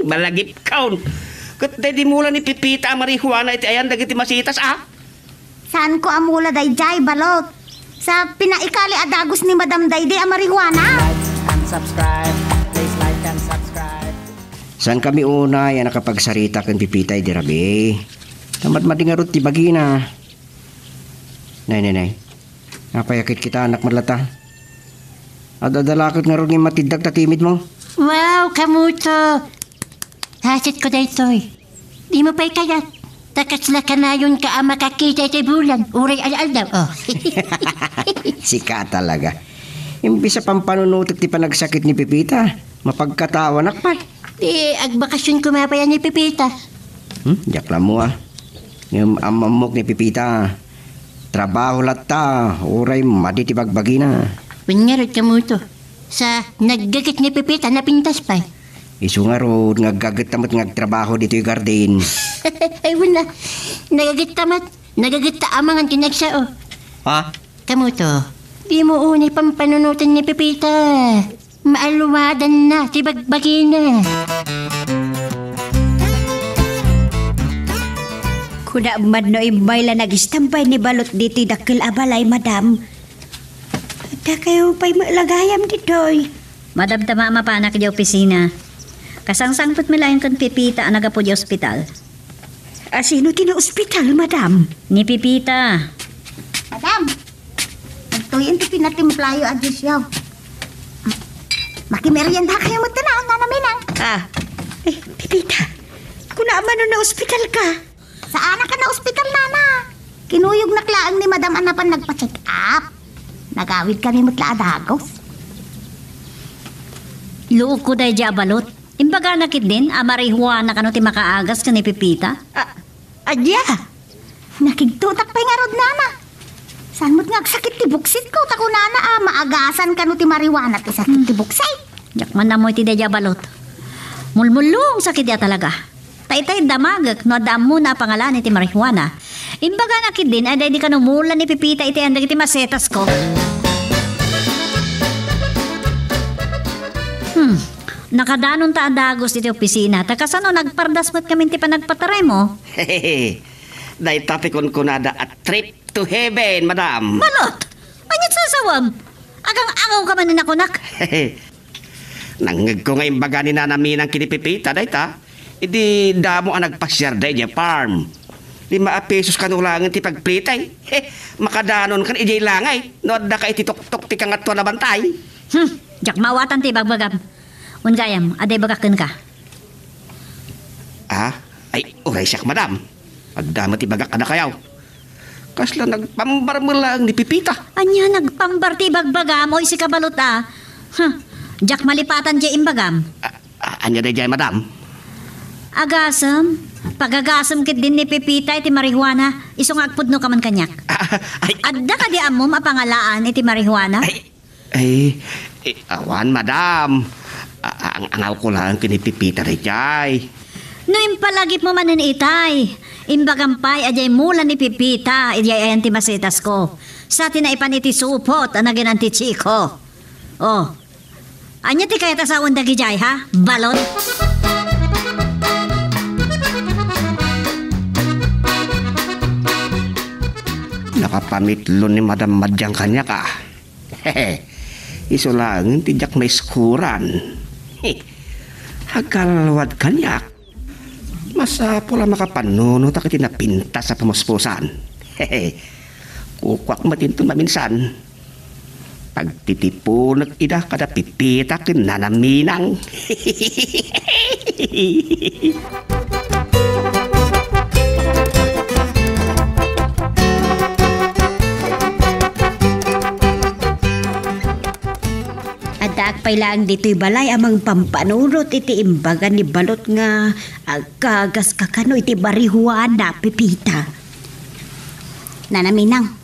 Malagipkon! Ket daydi mula ni Pepita a marijuana iti ayan dagiti masitas, a? Saanko a mula daydiay, balot. Sa pinaikali a dagus ni Madam daydi a marijuana. Like and subscribe. Please like and subscribe. Saan kami unay a nakapagsarita ken Pepita idi rabii? Tamadmadi ngarud ti bagina. Nay, nay, nay. Apay a kitkitaennak met latta? Ad-adda la ket ngarud nga immatiddak ta timidmo? Wow, kamuto! Hasitko daytoy. Dimo pay kayat. Ta kasla kanayonka a makakita iti bulan, uray al-aldaw, oh. Sika talaga. Imbes a pampanunotek ti panagsakit ni Pepita, mapagkatawanak pay. Ti agbakasyon koma pay a ni Pepita. Hmm, diak la ammo, a. Ngem ammo-ammok ni Pepita. Trabaho latta, uray madi ti bagbagina. Wen ngarud, kamuto. Sa naggaget ni Pepita, napintas pay. Isu ngarud nga aggagetta met nga agtrabaho ditoy garden. Ay, wen a. Nagagetta met. Nagagetta a mangan ken agsao. Ha? Kamuto, dimo unay pampanunoten ni Pepita. Maaluadanna ti bagbagina. Kuna met no immay la nagistambay ni Balot ditoy dakkel a balay, madam. Dakayo pay met la gayam ditoy. Madam, ta maamapanak idiay opisina. Kasangsangpetmi laeng ken Pepita a naggapu idiay ospital. A, sino ti naospital, madam? Ni Pepita. Madam, adtoyen ti pinatimplayo a juiceyo. Makimeriendakayo met, nana, Minang. Ah, eh, Pepita, kuna man no naospitalka? Saanak a naospital, nana. Kinuyognak laeng ni Madam a napan nagpa-check up. Nagawidkami met la a dagus. Loko daydiay a balot. Imbagana ketdin a marijuana kano ti makaagas ken ni Pepita? A-, ania? Nakigtotak pay ngarud, nana. Saan met nga agsakit ti buksitko, ta kunana a maagasan kano ti marijuana ti sakit ti buksit. Diak man ammo iti daydiay a balot. Mulmulong sakit a talaga. Ta itay damagek no adda ammona a pangalan iti marijuana. Imbagana ketdin a daydi kano mula ni Pepita iti ayan dagiti masetasko. Hmm, nakadanonta a dagus iti opisina. Ta kasano nagpardas met kami ti panagpataraymo? Dayta ti kunkunada a trip to heaven, madam. Balot! Ania ti sasawam? Agang-angawka manen a kunak? Nangngegko nga imbaga ni Nana Minang ken ni Pepita dayta, idi damo a nagpasiarda idiay farm. Lima a pesos kano laengen ti pagpretay. He, makadanon kan idiay langay no adda ka iti tuktok ti Kangatoan a Bantay. Hmm, diak maawatan ti ibagbagam. Wen gayam, adda ibagak kenka. Ah? Ay, uray siak, madam. Adda met ibagak kadakayo. Kasla nagpambar met laeng ni Pepita. Ania nagpambar ti ibagbagam, oy, sika balot a? Huh, diak malipatan diay imbagam. A-, a-, ania daydiay, madam? Agasem, pagagasem ketdin ni Pepita iti marijuana, isu nga agpudnoka man kaniak. Ay. Adda kadi ammom a pangalaan iti marijuana? Ay, Ay, eh, awan, madam. A-, ang-angawko laeng ken ni Pepita daydiay. No impalagipmo manen itay, imbagam pay a diay mula ni Pepita, idiay ayan ti masetasko. Sa ti naipan iti supot a naginan ti Chico. Oh. Ania ti kayat a sawen dagidiay, ha? Balot? Nakapamitlo ni Madam Madiang kaniak, a. Isu laeng ti diak maiskuran. Agalwad kaniak. Masapul a makapanunotak iti napintas a pamuspusan. Kukuak met inton maminsan. Pagtitiponek ida kada Pepita ken Nana Minang. Addaak pay laeng ditoy balay a mangpampanunot iti imbaga ni Balot nga aggagas kakano iti marihuana, Pepita. Nana Minang,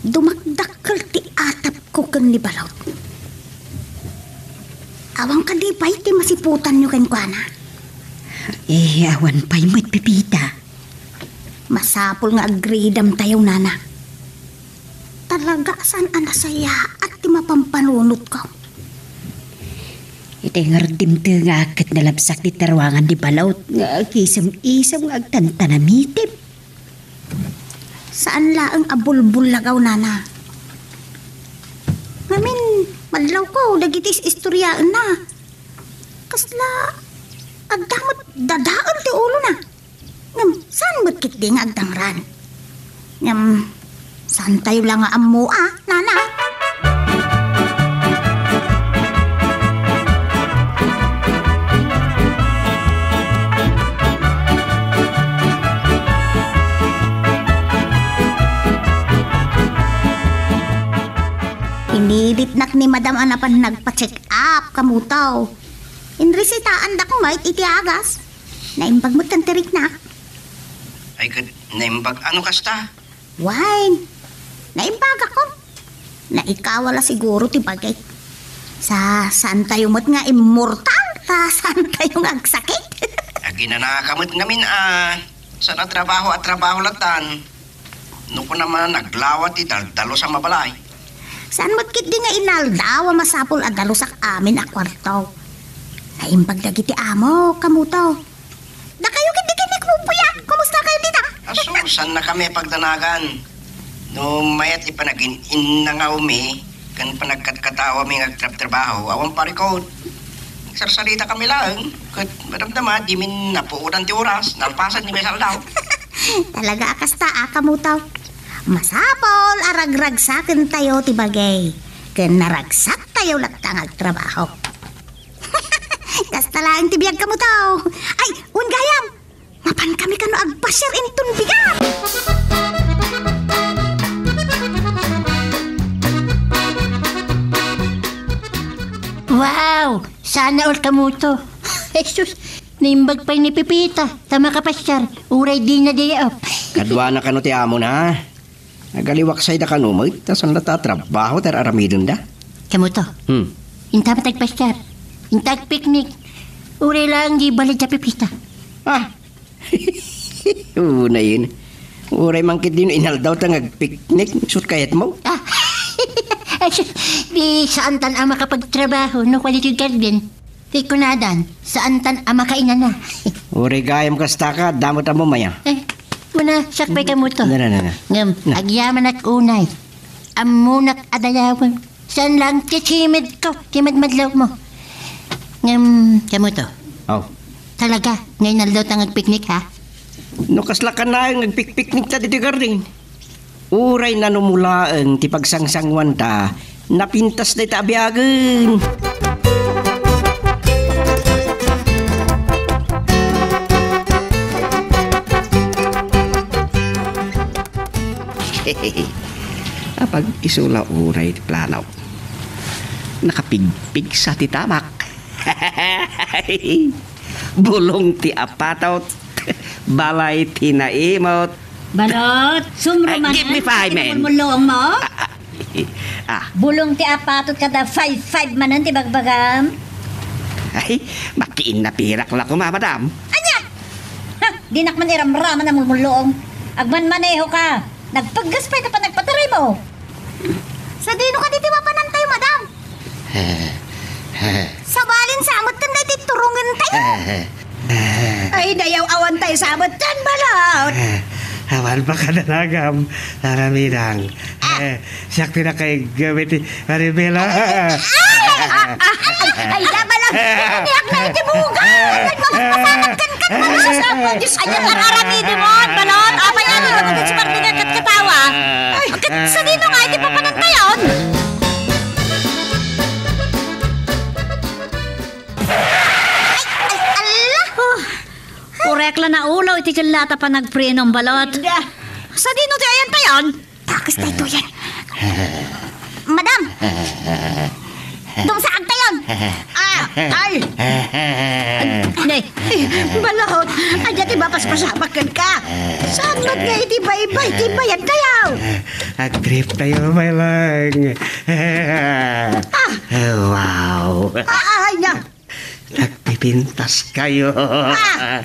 dumakdakkel ti atapko ken ni Balot. Awan kadi pay ti masiputanyo kenkuana? Eh, awan pay met, Pepita. Masapul nga agridamtayo, Nana. Talaga a saan a nasayaat ti mapampanunotko. Iti ngardimto nga ket nalabsak ti taruangan ni Balot nga agisem-isem nga agtantanamitib. Saan laeng a bulbullagaw, Nana. Ngamin, madlawko dagiti is-istoriaenna. Kasla, adda met dadael ti ulona. Ngem, saan met ketdi nga agdangran? Ngem, saantayo la nga ammo, a, Nana? Pinilitnak ni Madam a napan nagpa-check up, kamuto. Inresitaandak met iti agas. Naimbag met kan ti riknak. Ay, ket naimbag ano kasta? Wen, naimbagakon. Naikaw la siguro ti bagik. Sa, saantayo met nga immortal, ta saantayo nga agsakit. Aginanaka met ngamin a, saan a trabaho a trabaho latan. No kunam a naglawa ti daldalus a mabalay. Saan met ketdi nga inaldaw a masapul a dalusak amin a kuarto? Naimbag dagiti amo, kamuto. Dakayo ketdi ken ni Kuya, kumustakayo dita? Asu, saannakami a pagdanagan. No mayat ti panagin-innangawmi ken panagkatkaawmi nga agtrabtrabaho, awan parikut. Sarsaritakami laeng, ket madamdama, dimin napuodan ti oras, nalpasen ti maysa aldaw. Talaga a kasta, a, kamuto. Masapul a ragragsakentayo ti bagik, ken naragsaktayo latta nga agtrabaho. Kasta laeng ti biag, kamuto. Ay, wen gayam, mapankami kano agpasiar inton bigat. Wow! Sana all, kamuto. Jesus, naimbag pay ni Pepita ta makapasiar, uray dina day off. Kaduana kano ti amona? Nagaliwaksayda kano met, ta saan latta a trabaho ti ar-aramidenda? Kamuto. Hmm. Inta met agpasiar. Inta agpiknik. Uray laeng di balay da Pepita. Ah! Unayen. Uray man ketdi no inaldawta nga agpiknik, isu ti kayatmo? Ah! Ay, sus, di saantan a makapagtrabaho no kua ditoy garden. Ti kunadan, saantan a makainana. Uray gayam kasta ka, adda met ammom aya. Eh, kuna, siak pay kamuto. Na, na, na, na. Ngem, na. Agyamanak unay. Ammonak a dayawem. Saan lang ti timidko, ti madmadlawmo. Ngem, kamuto. Aw. Talaga, nga inaldawta nga agpiknik, ha? No kasla kanayon nga agpikpiknikta ditoy garden. Uray nanumulaeng ti pagsangsanguanta, napintas dayta a biagen. Apag-isu la uray ti planok. Nakapigpigsa ti tamak. Bulong ti apatot, balay ti naimot. Balot, sumro. Ah, manen, give me five, man. Mulmullong mo? Ah, ah, ah. Bulong ti apatot kada five five manen ti bagbagam. Ay, makiinnapirak la koma, madam. Ania? Ha, dinak man iramraman a mulmullong. Agmanmaneho ka. Nagpaggas pay ta panagpataray Oh. Sadino kadi ti mapanantayo, madam? Sabalin sa met ken daytoy turongentayo. Ay, dayaw awan tayo sa met ken balot. Awan pakadanagam, Nana Minang. Ah. Eh, siak ti nakaiggaw iti Maribela. Ay, ah, ah, ay, ay, labalang, iniak na iti buga. Nagmamapasamat ken kat, Diyos ko, Diyos, ania nga aramidem, balot? Apay, ano, ano, si Maribela kat katawa? Ay, kat, sadino nga iti papanantayon? Ay, ay, ala! Oh, purek la naulaw iti kellata panagprenom, balot. Sadino ti ayantayon? Takes daytoyen. Madam! Dumsaag tayon! Ah, ay! Ne, balot, ania ti mapaspasamak kenka? Saan met nga iti baybay ti bayantayo? Agtrip tayo, Maylang. Ah! Wow! Ah, ania? Nagpipintas kayo. Ah!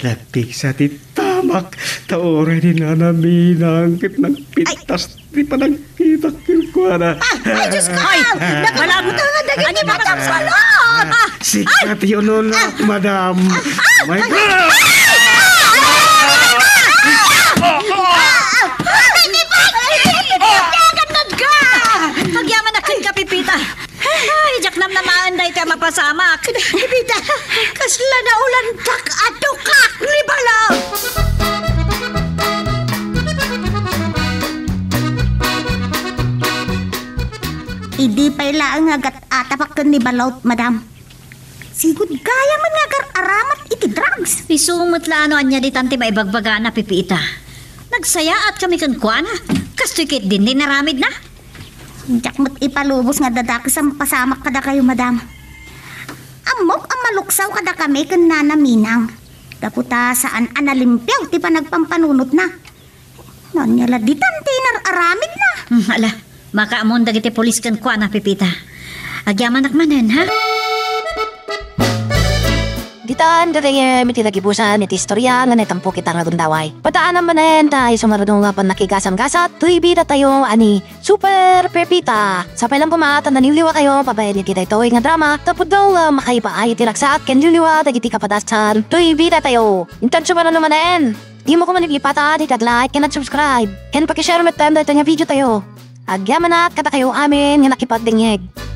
Nagpigsa ti tamak, ta uray ni Nana Minang ket nagpintas ti panagkitak kenkuana. Ah! Ay, Diyos ko! Ay! Nagpintas nga dagiti matang salo! Ah! Sika ti ununok, madam. My God! Agyamanak kenka, Pepita. Ay, diak namnamaen daytoy a mapasamak. Pepita, kasla naulantak a tukak ni balot. Idi pay laeng nga agat-atapak ken ni balot, madam. Sigud gayam nga agar-aramat iti drugs. Isu met la no ania ditan ti maibagbagana, Pepita. Nagsayaatkami kenkuana. Kastoy ketdin ti inaramidna. Diak met ipalubos nga adda dakes a mapasamak kadakayo, madam. Ammok a maluksaw kadakami ken Nana Minang. Gapu ta saan a nalimpiaw ti panagpampanunotna. Ania la ditan ti inar-aramidna? Hmm, ala, makaamon dagiti pulis kenkuana, Pepita. Agyamanak manen, ha? Ditan, gagayyem, iti nagibusan iti istorya nga naitampok ita nga gundaway. Padaanam manen ta isu nga rudong a pannakigasam-gasat toy bidatayo a ni Super Pepita. Sapay lang koma ta naliwliwatayo babaen iti daytoy nga drama, ta pudno nga makaipaay iti ragsak ken liwliwa dagiti kapadasan toy bidatayo. Intan sumaruno manen. Dimo koma liplipatan ti nag-like ken nag-subscribe, ken paki-share met daytoy nga videotayo. Agyamanak kadakayo amin nga nakipagdengngeg.